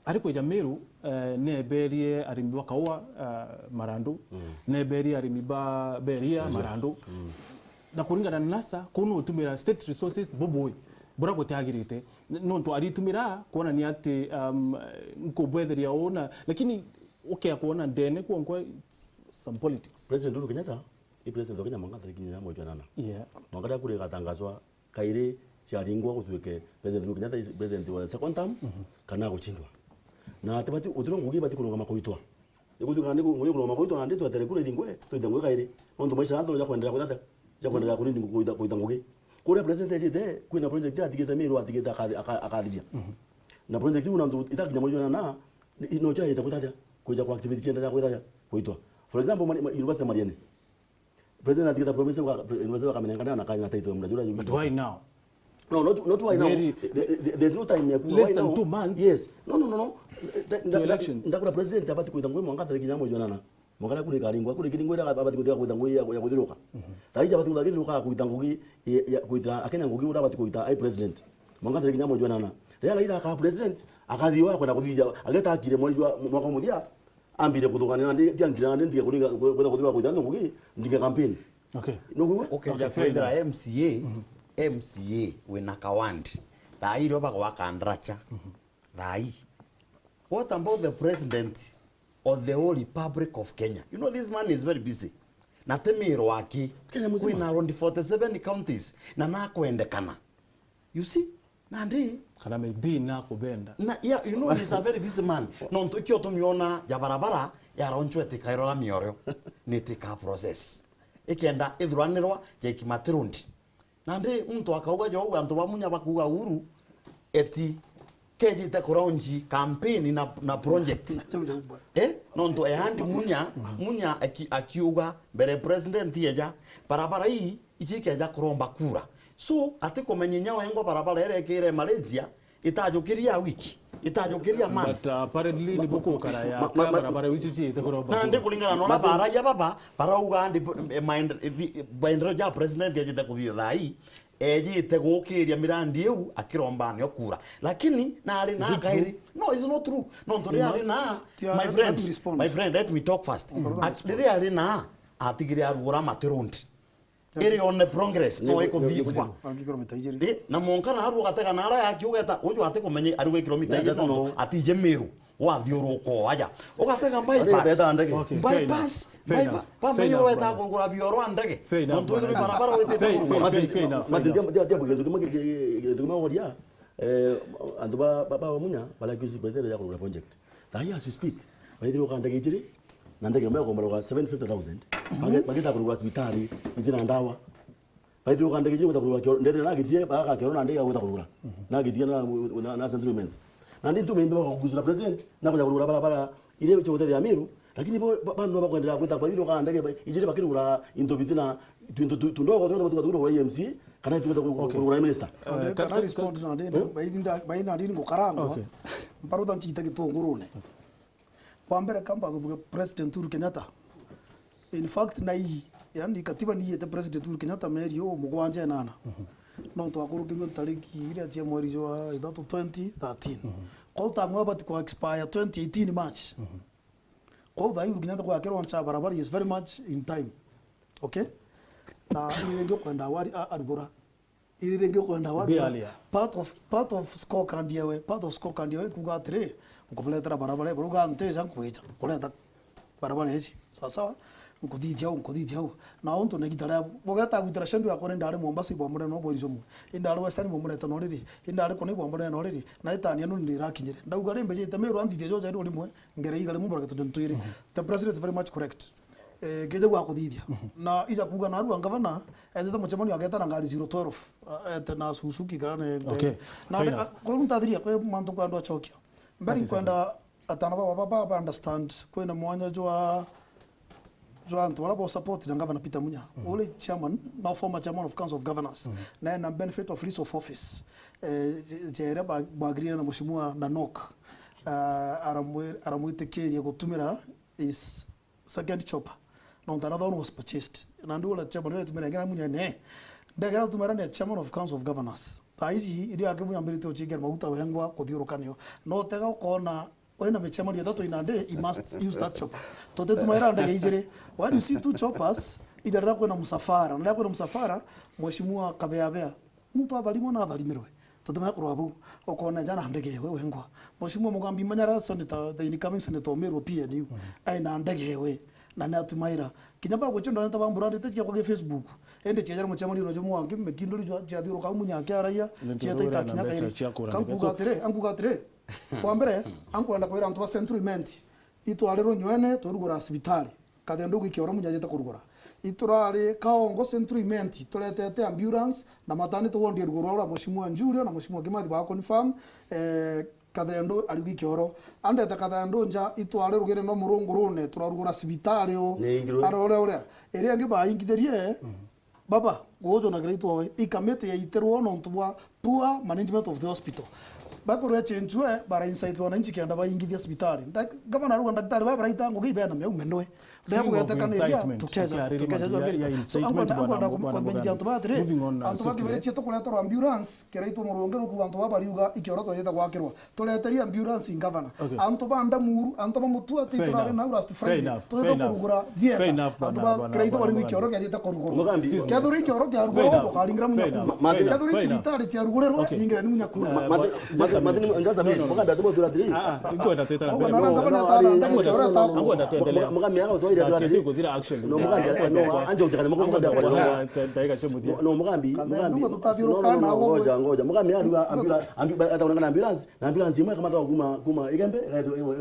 ari kwija Meru, eh, neberie arimi ba kaua, eh, marandu, neberie arimi ba beria marandu. Na kuringana na NASA, kuu no utumira state resources bubui, bura gutiagirite. N-, nontu aritumira kuonania ati, um, nkubwetheria uu na, lakini ukea kuona ndene kwonkwa, it's some politics. President Uhuru Kenyatta, i president wa Kenya mwanka tariki inya mwezi wa nana. Yeah. Mwanka riria kura igatangazwa, kairi ciaringwa gutuike President Uhuru Kenyatta is president wa the second term, kana agucindwa. Na atibati, utiro ngugi ibati kurungama kuitwa. Igutuika ni ngugi kurungama kuitwa, nandi twetere kura iringwe, twite ngugi kairi. Nontu maisha yantu ja kwenderea kuitha, ja kwenderea kunini kuitha, kuitha ngugi. Kuria president ejite, kwina project atigite Meru, atigite akathi-, aka-, akathiria. Na project iu nontu itakinya mwezi wa nana, i-, no cia ite kuitha, kuija ku activity cienderea kuitha, kuitwa. For example, mari-, ma-, University Mariene. President atigita promise kwa, university wakamenengana na kanya title mura jura. But why now? No, not, not why now. Very The, the, the, there's no time ya kuuga less why than now. Two months Yes. No, no, no, no. Nda-, to nda-, elections. Ndakura president abati kwitha ngui mwanka tariki inya mwezi wa nana. Mwanka kuri karingwa, kuri kiringwa ira abati kwitha kwitha ngui ya, ya kuthiruka. Thaija abati kwitha kuthiruka kwitha ngugi ya, ya kwitira Akenya ngugi ura abati kwita ai president. Mwanka tariki inya mwezi wa nana. Riria Raila aka president, akathi wa kwenda kuthija, ageta akire mwezi wa mwaka muthia, ambire kuthugania nandi, tiangire nandi, ndige kuringa, kwenda kuthugania kwithira ngugi, ndige campaign. Okay. No kuigua? Okay, Okay, fair kwithira enough. M C A, M C A wina kawandi. Thaa ii rio bagwaka ndracha. Thaa ii. What about the president of the whole Republic of Kenya? You know this man is very busy. Na ti miro aki. Kenya mzima. Kwina around forty-seven counties. Na nakwendekana. You see? Nandi kana maybe nakubenda. Na, yeah, you know, he's a very busy man. Nontu ikio tumiona ja barabara ya ronchwe tikairora miorio. Ni tika process. Ikenda ithuranirwa ja ikimatirundi. Nandi muntu akauga jou antu ba Munya bakuuga Uhuru eti kejite kuraunji campaign na, na project. Eh? Nontu ehandi Munya, Munya aki-, akiuga mbere president eja, barabara ii iji ikeja kuromba kura. So, atikumenya inya wengwa barabara iria ikire Malaysia, itajukiria a wiki, itajukiria a month. But, uh, apparently, ni bukukara ya ma-, ma-, ma-, barabara icio ciite kuromba kura. Nandi kuringana na uria baraia baba, barauga ndi, eh, maend-, eh, maendeleo ja president ejite kuthithia thaa ii, ejite gukiria mirandi iu akiromba nio kura. Lakini, na ari na kairi. Is it true? No, it's not true. Nontu riria ari na, my friend, let me respond. My friend, let me talk first. Mm. Riria ari na, atigire arugura matirundi. iri on progress, no ikuthithua. Angi kilomita ijiri. Eh, na mwanka na aru ugatega na ara yaki ugeta, uju ati kumenya aru kilomita ijiri, no, atije Meru, wathiuruka aja. Ugatega bypass. Okay, fair enough. Bypass. Fair enough. Bypass. Bamenya weta kugura bioro ndege. Fair enough, nontu ithuri barabara wetete kugura. Fair enough, fair enough. Mati, ndia, ndia, ndia, kintu kimwe, ki-, ki-, kintu kimwe woria, eh, antu ba, ba, ba Munya, bara accuse president ya kugura project. Thaa hii as you speak, baithire uka ndege ijiri, na ndege imwe ikomba ruga seven fifty thousand. Bage-, bagita kurugura cibitari, ithire na ndawa. Baithire uka ndege ijiri gwita kurugura kioro, ndethire na githie, baga kioro na ndege gwita kurugura. Na githie na, na, na Central Immense. Na ndi ntume ndio bakugusura president, na kuja kurugura barabara, ire cio gutethia Meru, lakini bo, ba, bandu no bakwendelea gwita, baithire uka ndege, ba, ijiri bakirugura into bithina, twinto tu, tundogo, tundogo, tundogo, tundogo, M C A, kana twita kurugura minister. Eh, can I respond na ndenda? Baithinda, baina ndini ngukarangwa. Okay. Mparutha nchita gitungurune. Kwa mbere, kamba kubuga President Uhuru Kenyatta. In fact, na hii, yani, katiba ni yete President Uhuru Kenyatta meri o mugwanja enana. No twakurukirwe tariki iria cia mweri jwa ithatu twenty thirteen. Kwa utang'wa bati kwa expire twenty eighteen March. Kwa utha Uhuru Kenyatta kwa akero ncha barabara is very much in time. Okay? Na ile ndio kwenda wari a-, arugura. Iri ringi ukwenda wari. Be earlier. Part of, part of scorecard yewe, part of scorecard yewe kuga atiri, nkuburetera barabara, baruga nteja nkwija kureta barabara ici. Sawa sawa? Nkuthithia u, nkuthithia u. Na untu na igita ria, bugeta gwitira shendu yakwa ni ndari Mombasa ibwa murena no bwiri jomwe. Indari Western ibwa mureta no riri. Indari kuna ibwa murena no riri. Na itania no ndirakinyire. Ndauga ri mbejete Meru anthithia joja ri urimwe, ngere igari mu bracket ntwiri. The president is very much correct. Eh, keja gwa kuthithia. Na ija kuga narua ngavana, etete mucemanio ageta na ngari zero twelve, eh, ete na Suzuki kana ne, okay, na fair enough. Kwa ntathiria kwe mantu kwa ndo chokia. Mberi thirty kwenda seconds. Atana baba, baba, baba understand kwina mwanya jwa, jwa antu bara bo support na ngavana Peter Munya. Ule chairman, na former chairman of Council of Governors. Na ena benefit of lease of office. Eh, je-, jere ba, bagirire na mheshimiwa Nanok. Ah, aramwi-, aramwitikiria gutumira is second chopper. No, another one was purchased. Na ndu ula chairman ule tumira ngera Munya ne. Ndegera tumira ne chairman of Council of Governors. Thaa ici, irio yake Munya ambirite uchikira maguta wengwa kuthiurukanio. No tega ukona wena michairman ithatu ina nde, he must use that chopper. Tote tumira ndege ijiri. When you see two choppers, ija rira kwina musafara. Rira kwina musafara, mheshimiwa Kabeabea. Muntu atharimwa na atharimirwe. Tutumenya kurwa bau. Ukona jana ndege ewe wengwa. Mheshimiwa Mugambi Manyara, senator, the incoming senator Meru P N U. Aina ndege ewe. Na ni atumaira. Kinya ba guchonda neta ba mburande tekia kwa Facebook. Ende chia jana muchemani no jomo wangi mekindori jwa, jwa thiuruka Munya kia raia. Chia taita kinya kairi. Kankuga atiri, ankuga atiri. Kwa mbere, ankwenda kwira antu ba Central Imenti. Itwari Runywene, turugura cibitari. Kathendo gwi kioro Munya ajete kurugura. Iturari Kaongo Central Imenti, turetete ambulance, na matani tuwondie ruguru rwa Mheshimiwa Njulio na Mheshimiwa Kimathi ba confirm, eh, Kathendo ari gwi kioro. Andete Kathendo nja, itwari rugire no murungurune, turarugura cibitari u. Ni ingirwe. Arore uria. Iria ingi baingithirie, Baba, gujo na giraitwa we, i kamiti yaitirwo nontu bwa poor management of the hospital. Bakorwa chenjwe, bara incite wananchi kenda baingithia cibitari. Nda-, gavana arauga ndagitari baba baraita ngugi ibena meu menwe. Speaking of incitement, tukiariri mantu ya, ya incitement, bwana, bwana Mugambi. Moving on, uh, swiftly. Antu bakiberetie tukureterwa ambulance, kiraitwa murungi nukuga antu baba bariuga ikioro twajete gwakirwa. Tureteria ambulance ngavana. Okay. Antu ba Ndamuru, antu ba Mutua, ti turari nau last Friday. Fair enough. Fair enough. Antu ba kiraitwa bari gwikioro kiajite kurugurwa. Mugambi. Kethuri ikioro kia rugurwa, bukaringira Munya kuma. Kethuri cibitari cia rugurwa, ringira ni Munya kuma. Mugambi atumo tura atiri. Ah, ah, nkwenda twetana mbere. Ngwenda tuendelee. Mugambi aga utwaire tura atiri. Tukuthira action. No, Mugambi, no, anjo ujakane Mugambi. Ndagika cia muthia. No, Mugambi, Mugambi. Ngoja, ngoja. Mugambi ariwa ambulance, ambulance imwe ikamatwa kuma, kuma Igembe, ikaitwa,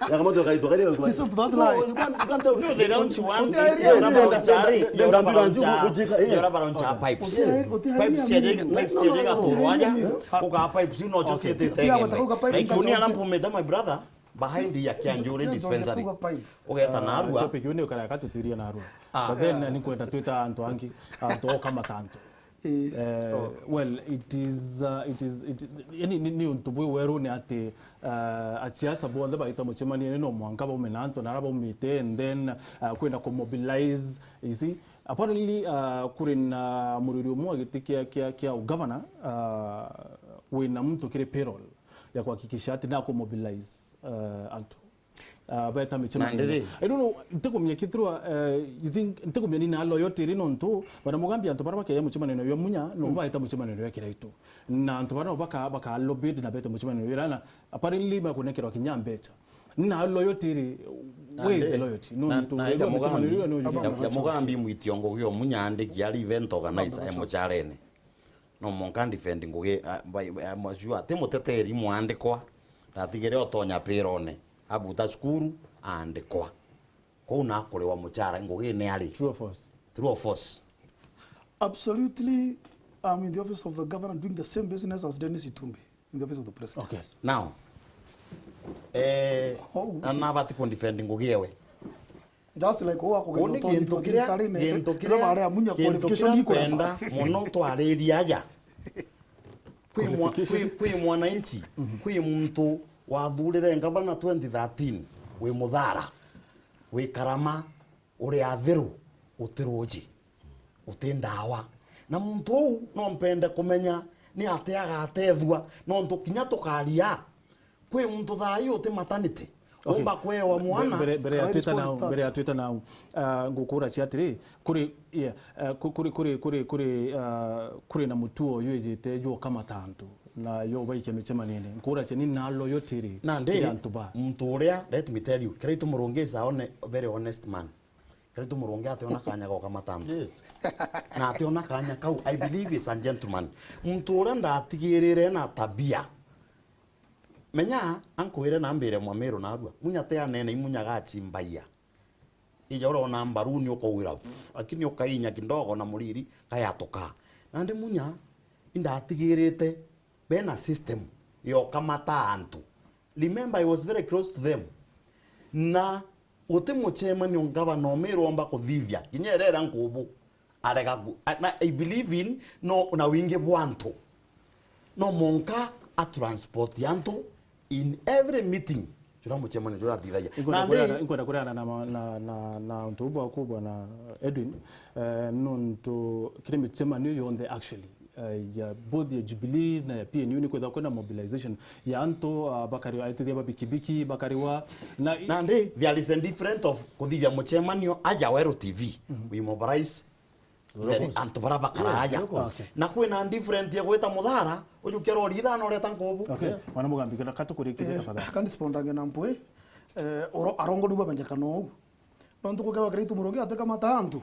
ikamatwa ikaitwa kare. Listen to that lie. No, you can't, you can't tell me. No, they don't want it. They don't want it. They don't want it. They don't want it. Pipes. Pipes ya jega, pipes ya jega toro aja. Uka pipes you know chochote tete. Like you need a lamp, my brother, behind ya Kianjuri dispensary. Ugeta narua. Topic yuni ukara katutiria narua. But then ni kwenda twita antu angi, antu oka matantu. Eh, well, it is, uh, it is, it is, yani, ni, ni untu bwi weru ni ati, uh, asiasa bonthe baita mucemanio ni no mwanka baume na antu na ara baumite, and then, uh, kwenda ku mobilize, you see. Apparently, uh, kuri na muriri umwe wa giti kia, kia, kia ugavana, uh, wina muntu kiri payroll ya kuhakikisha ati na ku mobilize, uh, antu. Ah, beta micemanio. Nandi ri? I don't know, ntikumenya kithirwa, eh, you think, ntikumenya ni na loyalty ri nontu, bana Mugambi antu bara bakeya mucemanio ya Munya, no baeta mucemanio ya Kiraitu. Na antu bara no baka, baka lobbied na bete mucemanio ira na apparently bakunekerwa kinya mbecha. Ni na loyalty ri, where is the loyalty? Nontu, na, na wethirwa ya mucemanio Mugambi, ira no ya, ya Mugambi mwitiongo gio Munya andiki ari event organizer e mucharene. No mwanka ndifendi ngugi, a, by, by, I'm sure, ti muteteri mwandikwa, ndatigire utonya pirone, abuta cukuru, aandikwa. Kou na akuriwa muchara, ngugine ari. True or false? True or false? Absolutely, I'm in the office of the governor doing the same business as Dennis Itumbi in the office of the president. Okay. Now, eh, na nabati kundifendi ngugi ewe. Just like, oh, ako uni gintu kiria, gintu kiria, gintu kiria mpenda muno twaririe aja. Kwi mwa-, kwi, kwi mwananchi, kwi muntu wathurire ngavana twenty thirteen, wi muthara, wi karama, uri athiru, uti ruji, uti ndawa. Na muntu uu no mpende kumenya ni atia agatethua, nontu kinya tukaria, kwi muntu thaa ii uti maternity. Okay. Umba kwewa mwana. Mbere, mbere ya Twita nau, mbere ya Twita nau, ah, ngukura cia atiri, kuri, yeah, ah, ku-, kuri, kuri, kuri, kuri, ah, kuri na mutuo ywijite jwa ukamata antu na yo baikia micemanine. Nkura cia ni na loyalty ri, nandi, kiri antu ba. Muntu uria, let me tell you, Kiraitu Murungi is a hone-, very honest man. Kiraitu Murungi ationa kanya goka matantu. Yes. Na ationa kanya kau, I believe is a gentleman. Muntu uria ndatigirire na tabia. Menya, ankwire na mbire Mwamiru narua. Munya te anene, imunya gachimbaia. Ija urona mbaruni ukaugira, lakini ukainya kidogo na muriri, kayatuka. Nandi Munya, indatigirite, bena system, yokamata antu. Remember, I was very close to them. Na Guti mucemanio ngavana umirwa omba kuthithia, kinya irera nkubu, arega ku-, a-, na I believe in, no, na wingi bwa antu. No monka a transport antu in every meeting, jura mucemanio jura athithagia. Nkwenda kuria-, nkwenda kuriana na ma-, na, na, na untu bwaku, Bwana Edwin, eh, nontu kiri micemanio yonthe actually, eh, ya both ya Jubilee na ya P N U ni kwithagwa kwina mobilization ya antu, ah, bakari-, aitithia ba bikibiki, bakariwa, na i- Nandi, there is a different of kuthithia mucemanio aja Weru T V, we mobilize the antu bara bakara aja. Okay. Na kwina different ya gwita muthara, ujukia rori ithano ureta nkubu. Okay, mwana Mugambi, kana katukurikirie tafadhali. Kandi spondange na mpwe, eh, oro-, arongorua bamenyekana ou. Nontu gukethirwa Kiraitu Murungi atikamata antu,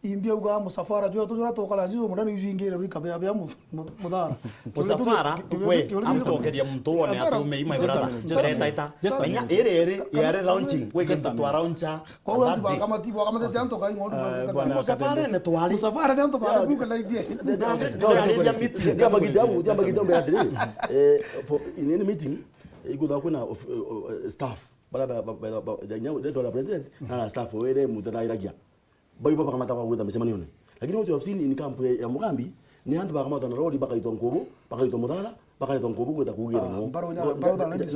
imbi auga musafara jwetu juria tukara juju munene ijwingire rwikabea bia mu-, mu-, muthara. Musafara, kwe, amcokeria muntu wone atume ima. Just a minute, just a minute. Just a minute. Inya iri iri, yari launching, we kintu twa launcha. Kwa hiyo antu bakamati-, bakamatete antu kai ng'ondu. Eh, bwana. Musafara ni twari. Musafara ni antu bari Google idea. Ndariria miti. Jambo kidogo, jambo kidogo mbere atiri. Eh, for, in any meeting, ikuthagwa kwina of-, eh, eh, staff. Bara ba, ba, ba, ba, ja, nya, retwa ria president, na na staff were mutethagiragia. Baibo bakamata kwa gwita micemanione. Lakini what you have seen in camp ya, ya Mugambi, ni antu bakamata na rori, bakaitwa nkubu, bakaitwa muthara, bakaitwa nkubu gwita kugira no. Mbaro nya, mbaro tha, no, no, just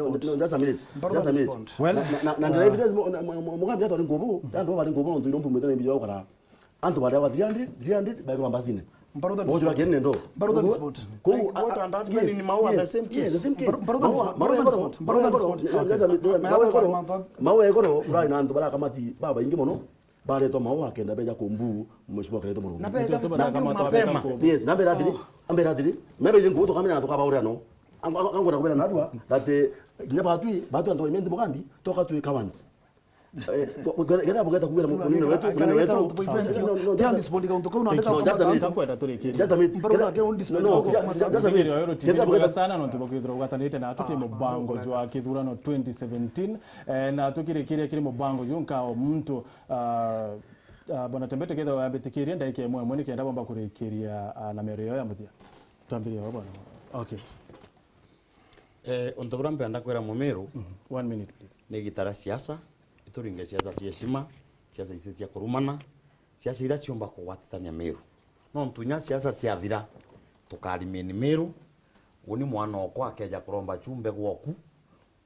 a minute. Just a minute. Well, na, na, na, na evidence mo-, na, mo-, mo-, Mugambi atwari nkubu, antu bari nkubu, nontu irompu mwita na mbira ukara. Antu baria ba three hundred, three hundred, baikwa mbasine. Mbaro tha. Wojura kene ndo. Mbaro tha sport. Ko, like, what, ah, and that yes, ni Maua, yes, the same case. Yes, the same case. Mbaro tha sport. Mbaro tha sport. Mbaro tha sport. Maua, Maua, Maua, Maua, Maua, urari na antu bara kamati baba ingi mono. Baretwa Maua akenda beja kumbu Mheshimiwa Kiraitu Murungi. Na beja mapema. Yes, na mbere atiri, ambere atiri. Na beje ngutu kamenya tukabaurira no. Angona kubera narua that, eh, kinya batwi, batwi antu ba Imenti Mugambi, toka twi cowards. Eh, bu-, bu-, getha bugeta kugira mu-, munene wetu, munene wetu. No, no, just a minute. Just a minute. Just a minute. Getha, getha bugeta sana nontu bakwithirwa ugwatanite na atuki mubango jwa kithurano twenty seventeen. Eh, na tukirikiria kiri mubango juu nkao muntu, ah, ah, Bwana Tembete, ketha wambitikiria ndaika imwe imwe nikenda bomba kurikiria, ah, na miario yao ya muthia. Twambirie o bwana. Okay. Eh, untu buria mpenda kwira Mumiru, mhm, one minute, please, ni gitara siasa, ituringe siasa cia heshima, siasa isi cia kurumana, siasa iria ciumba kugwatithania Miru. Nontu inya siasa ciathira, tukarimini Miru, uni mwana okwa akeja kuromba chumbe gwoku,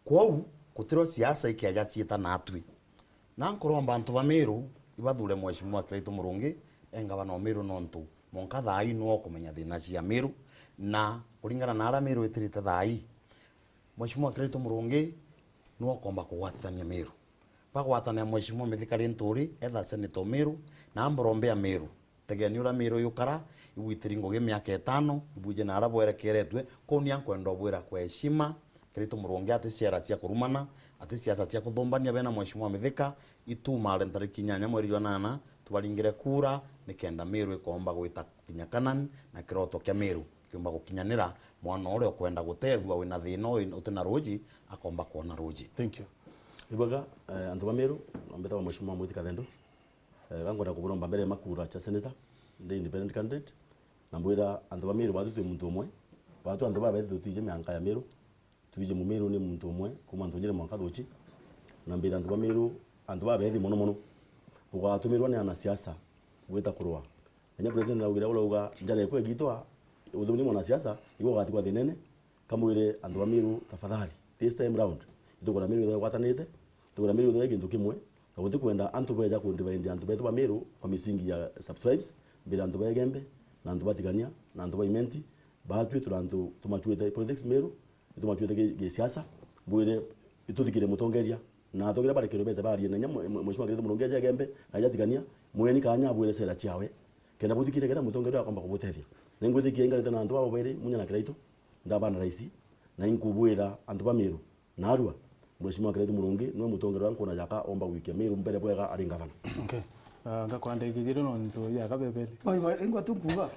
Kwou, gutirio siasa ikeeja ciita naatwi. Na nkuromba antu ba Miru ibathure Mheshimiwa Kiraitu Murungi e ngavana o Miru, nontu mwanka thaa ii niwe ukumenya thiina cia Miru, na kuringana na aria Miru itirite thaa ii, Mheshimiwa Kiraitu Murungi niwe ukomba kugwatithania Miru. bagwatanira Mheshimiwa Mithika Linturi, etha Senator Meru, na mborombe ya Meru. Tegeni uria Meru yukara, igwitiri ngugi miaka itano, ibwije na aria bwerekeretwe, kuu nia nkwenda ubwira kwa heshima, Kiraitu Murungi ati ciara cia kurumana, ati siasa cia kuthumbania bena Mheshimiwa Mithika, itumare ntariki inyanya mweri jwa nana, tubaringire kura, nikenda Meru ikomba gwita kinya Kanani, na kiroto kia Meru kiumba gukinyanira, mwana uria ukwenda gutethua wina thina uyu utina ruuji, akomba kwona ruuji. Thank you. Ibwega, eh, antu ba Meru, na mbetagwa Mheshimiwa Mwiti Kathendu. Eh, gankwenda kuburomba mbere ya makura cha senator, ndi independent candidate, na mbwira antu ba Meru batu twi muntu umwe, batu antu ba bethi tutwije mianka ya Meru, twije Mumeru ni muntu umwe, kuma Ntunyire mwanka Thuchi, na mbira antu ba Meru, antu ba bethi mono mono, bugatumirwa ni anasiasa gwita kurwa. Enya president naugire urauga njara ikwe gitwa, uthuni mwanasiasa, igwe ugatigwa thinene, Kamwire antu ba Meru, tafadhali, this time round, itukwenda Meru ithwe igwatanite, itukwenda Meru ithwe gintu kimwe, na gutikwenda antu beja ku divide antu betu ba Meru kwa misingi ya subtribes, mbere antu ba Igembe, na antu ba Tigania, na antu ba Imenti, batwi turi antu tumachuite politics Meru, itumachuite gi, gi siasa, mbwire ituthikire mutongeria, na atongeria barekere bete barie na nya mwe-, mwe-, Mheshimiwa Kiraitu Murungi aja Igembe, na aja Tigania, mweni kanya abwire sera ciawe, kenda buthikire kenda mutongeria akomba kubutethia. Ningwitikia ingarite na antu abo bairi, Munya na Kiraitu, ndabana raisi, na inkubwira antu ba Meru, narua, Mheshimiwa Kiraitu Murungi, niwe mutongeria wa nkuna jaka omba gwikia Meru mbere bwega ari ngavana. Okay. Ah, ngakwandikithia ri nontu ya kabebeli. Bye bye, ingwa tu nkuga.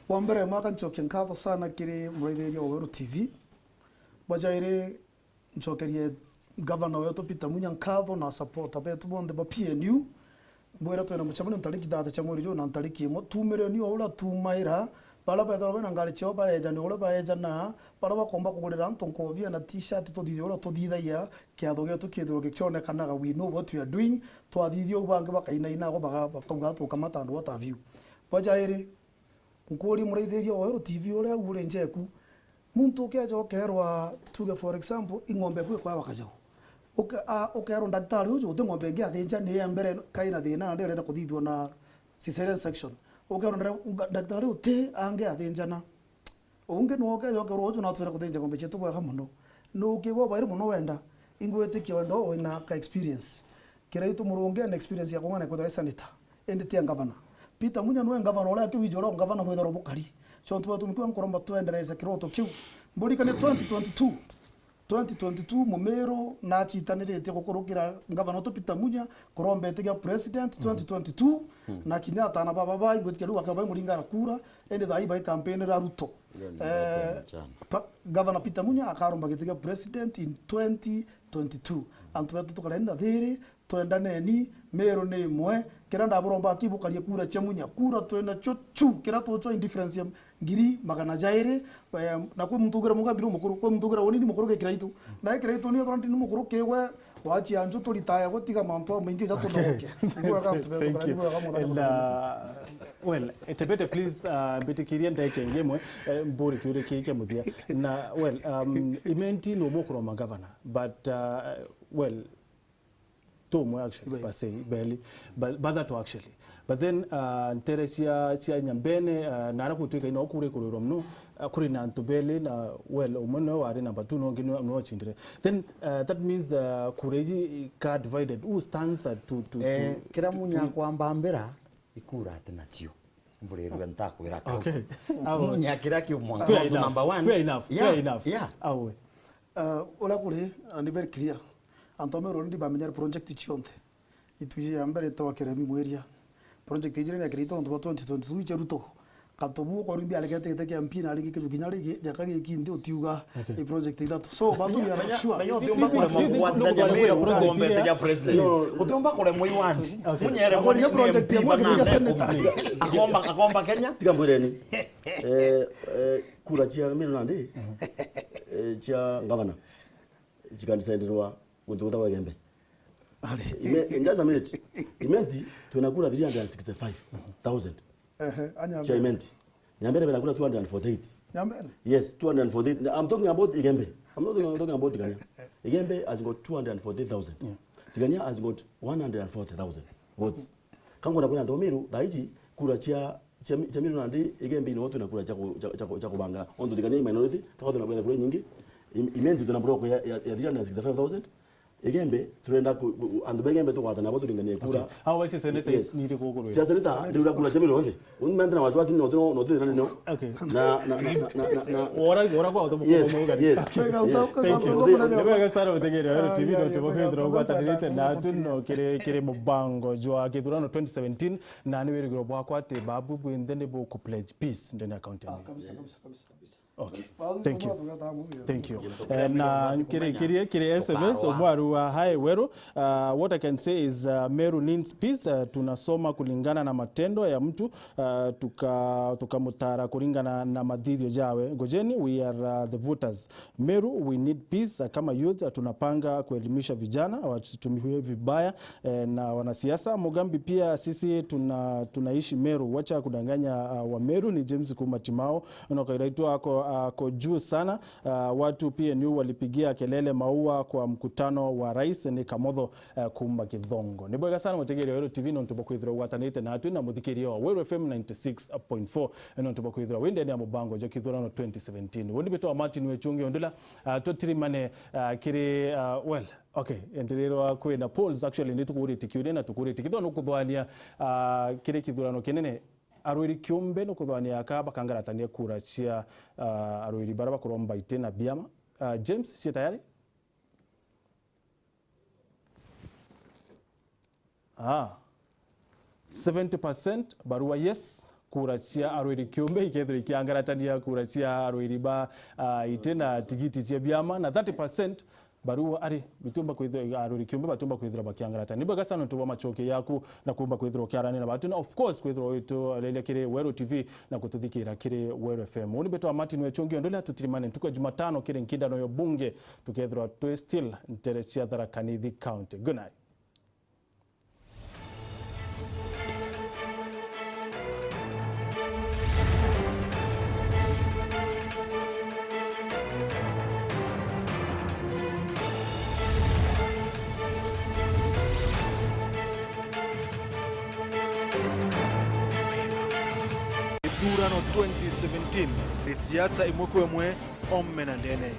Wa mbere, mwaka nchokia nkatho sana kiri muraithiria wa Weru T V. Bwa jairi, nchokerie gavana wetu Peter Munya nkatho na supporter betu bonthe ba P N U. Mbwira twina mucemanio ntariki thate cia mweri juu na ntariki imwe. Tumireni o uria tumaira, baria bethirwa bena ngari ciao baejane uria baejana, baria bakomba kugurira antu nkobia na t-shirt tuthithie uria tuthithagia, kiatho gietu kithirwe gikionekanaga we know what we are doing. Twathithia uu bangi bakainaina agwe baga-, bakauga tukamata and what have you. Bwa jairi, nkuuria muraithiria o Weru T V uria uri njeku, muntu ukeja ukerwa, tuge for example, ing'ombe eku ikwaya bakajau. Uke-, a, ukerwa, "Ndaktari uju, uti ng'ombe ingi athinja, ni ya mbere kaina thina na ndirenda kuthithua na cesarean section." Ukerwa, "Ndare-, nga-, ndaktari uti angi athinjana." Ungi nwe ukeja ukerwa, "Uju natwire kuthinja ng'ombe cietu bwega muno." Nuki bo bairi muno wenda, ingwitikia wenda wina ka experience. Kiraitu Murungi ena experience ya kung'ana kwithirwa ari senator, indi ti ya ngavana. Peter Munya nwe ngavana uria akiwiji uria ngavana bwithirwa bukari. So, antu betu, nikiwa nkuromba twendereze kiroto kiu. Mburikane twenty twenty-two. Twenty twenty-two, Mumiru nachitaniritie gukurukira ngavana wetu Peter Munya, kuromba iti gia president twenty twenty-two, na kinya atana baba bai, ngwitikia riu bakaba bai muringara kura, indi thaa ii bai campaign ra Ruto. Iyo ni Eh, ndoto ya mchana. Pa-, Gavana Peter Munya akaromba giti gia president in twenty twenty-two. Antu betu tukareni na thiri, twendaneni, Meru ni imwe. Kira ndaburomba akibukarie kura cia Munya, kura twina cio chu, kira tuchwa indifference ya ngiri magana jairi, eh, na kwi muntu ugira Mugambi ni mukuru, kwi muntu ugira woni ni mukuru ki Kiraitu. Na Kiraitu ni athora ni mukuru kiwe, wachia nju turitaya gutiga mantu amaingi ja tunoke. Ibwega antu betu, Thank you. Ibwega mwathani. And, uh, well, Etebete, please, uh, mbitikirie ndeke ingi imwe, eh, mburi kiuria kii kia muthia. Na, well, um, Imenti ni umwe ukuroma governor, but, uh, well, ti umwe actually, Right. per se, beli, but, but that actually. But then, uh, ntere cia, cia Nyambene, uh, na ara gutwika ino kuri kurwirwa muno, uh, kuri na antu beli na, well, umwe niwe wari number two, na ungi niwe, niwe wachindire. Then, uh, that means, uh, kura iji ka divided. Who stands, uh, to, to, Eh, to, kira to, Munya to kwamba mbira, ikura ati nacio. Mburirwe ntakwira kau. Okay. Awe. Munya kira kiu mwanka. Fair enough. Number one. Fair enough. Yeah, fair enough. Yeah. Awe. Uh, uria kuri, uh, ni very clear. Antu a Meru already bamenyere project cionthe. Itwiji ya mbere itwa Keremi Mwiria. Project ijire ni akirite nontu bwa twenty twenty-two iche Ruto. Katobu kwa rumbi alegete gite kia M P na aringi kiju kinya rigi, jaka giki nthi utiuga. Okay. I project ithatu. So, batu ya sure. Menya utiumba kuremwa kugwathania Meru ukombete ja president. Utiumba kuremwa i ward. Okay. Munyere mwa ni project M P ya mwana mwana senator. Akomba, akomba Kenya. Tiga mbwireni. Eh, eh, kura cia Meru nandi, eh, cia ngavana, cikandisenderwa guntu gutagwa Igembe. Ari. Ime-, just a minute. Imenti, twina kura three hundred and sixty-five thousand. Ehe, a Nyambene. Cia Imenti. Nyambene bena kura two hundred and forty-eight. Nyambene? Yes, two hundred and forty-eight. I'm talking about Igembe. I'm not talking, talking about Tigania. Igembe has got two hundred and forty thousand. Yeah. Tigania has got one hundred and forty thousand votes. Kangwenda kwira antu ba Meru, thaa iji, kura cia, cia, cia Meru nandi, Igembe ino twina kura cia ku-, cia, cia ku-, cia kubanga. Ontu Tigania i minority, tukathuna kwetha kura nyingi. Im-, Imenti twina block ya, ya, ya three hundred and sixty-five thousand. Igembe, turenda ku, ku, antu ba Igembe tugwatana nabo turinganie kura. Okay. Abo bacio seneta. Yes. Ni iriku ukuru? Cia seneta, riu urakura cia mirongo nthe. Uni mente na wasiwasi ni no, no, no, no, no. Okay. Na, na, na, na, na, na. Ora, ora kwa utomo. Yes, yes. Thank you. Ni wega sana mutegeri wa Weru T V, no tubo kwithirwa ugwatanirite na atu no kiri, kiri mubango jwa kithurano twenty seventeen, na ni wirigiro bwakwa ati babu bwinthe ni buku pledge peace ndene ya county. Ah, kabisa, kabisa, kabisa, kabisa. Okay. Thank you. Thank you. Eh, na nkirikirie kiri S M S, umwe aruga, "Hi, Weru. Uh, what I can say is, uh, Meru needs peace. Uh, tunasoma kulingana na matendo ya mtu, uh, tuka-, tukamutara kulingana na mathithio jawe. Ngojeni, we are, uh, the voters. Meru, we need peace. Uh, kama youth, uh, tunapanga kuelimisha vijana, wasitumiwe vibaya, eh, na wanasiasa." Mugambi pia, "Sisi tuna-, tunaishi Meru. Wacha kudanganya, uh, wa Meru." Ni James Kuma Timao. Ono kaira itu ako, ako juu sana. Ah, watu P N U walipigia kelele maua kwa mkutano wa rais ni Kamotho, eh, kuma Kithongo. Ni bwega sana mutegeri wa Weru T V nontu bwa kwithirwa ugwatanite natwi na muthikiria wa Weru F M ninety six point four, nontu bwa kwithirwa wi ndene ya mubango jwa kithurano twenty seventeen. Uni bitwa Martin Wechungi Ondula, ah, tutirimane, ah, kiri, ah, well, okay, enderirwa kwina polls actually ni tukuritie kiuria na tukuritie kithwa nukuthwania, ah, kiri kithurano kinene. Arwiri kiumbe nukuthwania aka bakangaratania kura cia, ah, arwiri bara bakuromba iti na biama. Ah, James, cie tayari? Ah. Seventy percent barua yes, kura cia arwiri kiumbe ikethirwa ikiangaratania kura cia arwiri ba, ah, iti na tigiti cia biama, na thirty percent barua ari bitiumba kwithirwa, arwiri kiumbe batiumba kwithirwa bakiangarata. Ni bwega sana nontu bwa macoki yaku na kumba kwithirwa ukiarania na batu, na of course kwithirwa witureria kiri Weru T V na kututhikira kiri Weru F M. Uni bitwa Martin Wechungi Ondula, tutirimane ntuku ya Jumatano kiri nkindano ya bunge, tukethirwa twi still ntere cia Tharaka Nithi County. Good night. Ithurano twenty seventeen, ni siasa imwe kwa imwe, ome na ndene.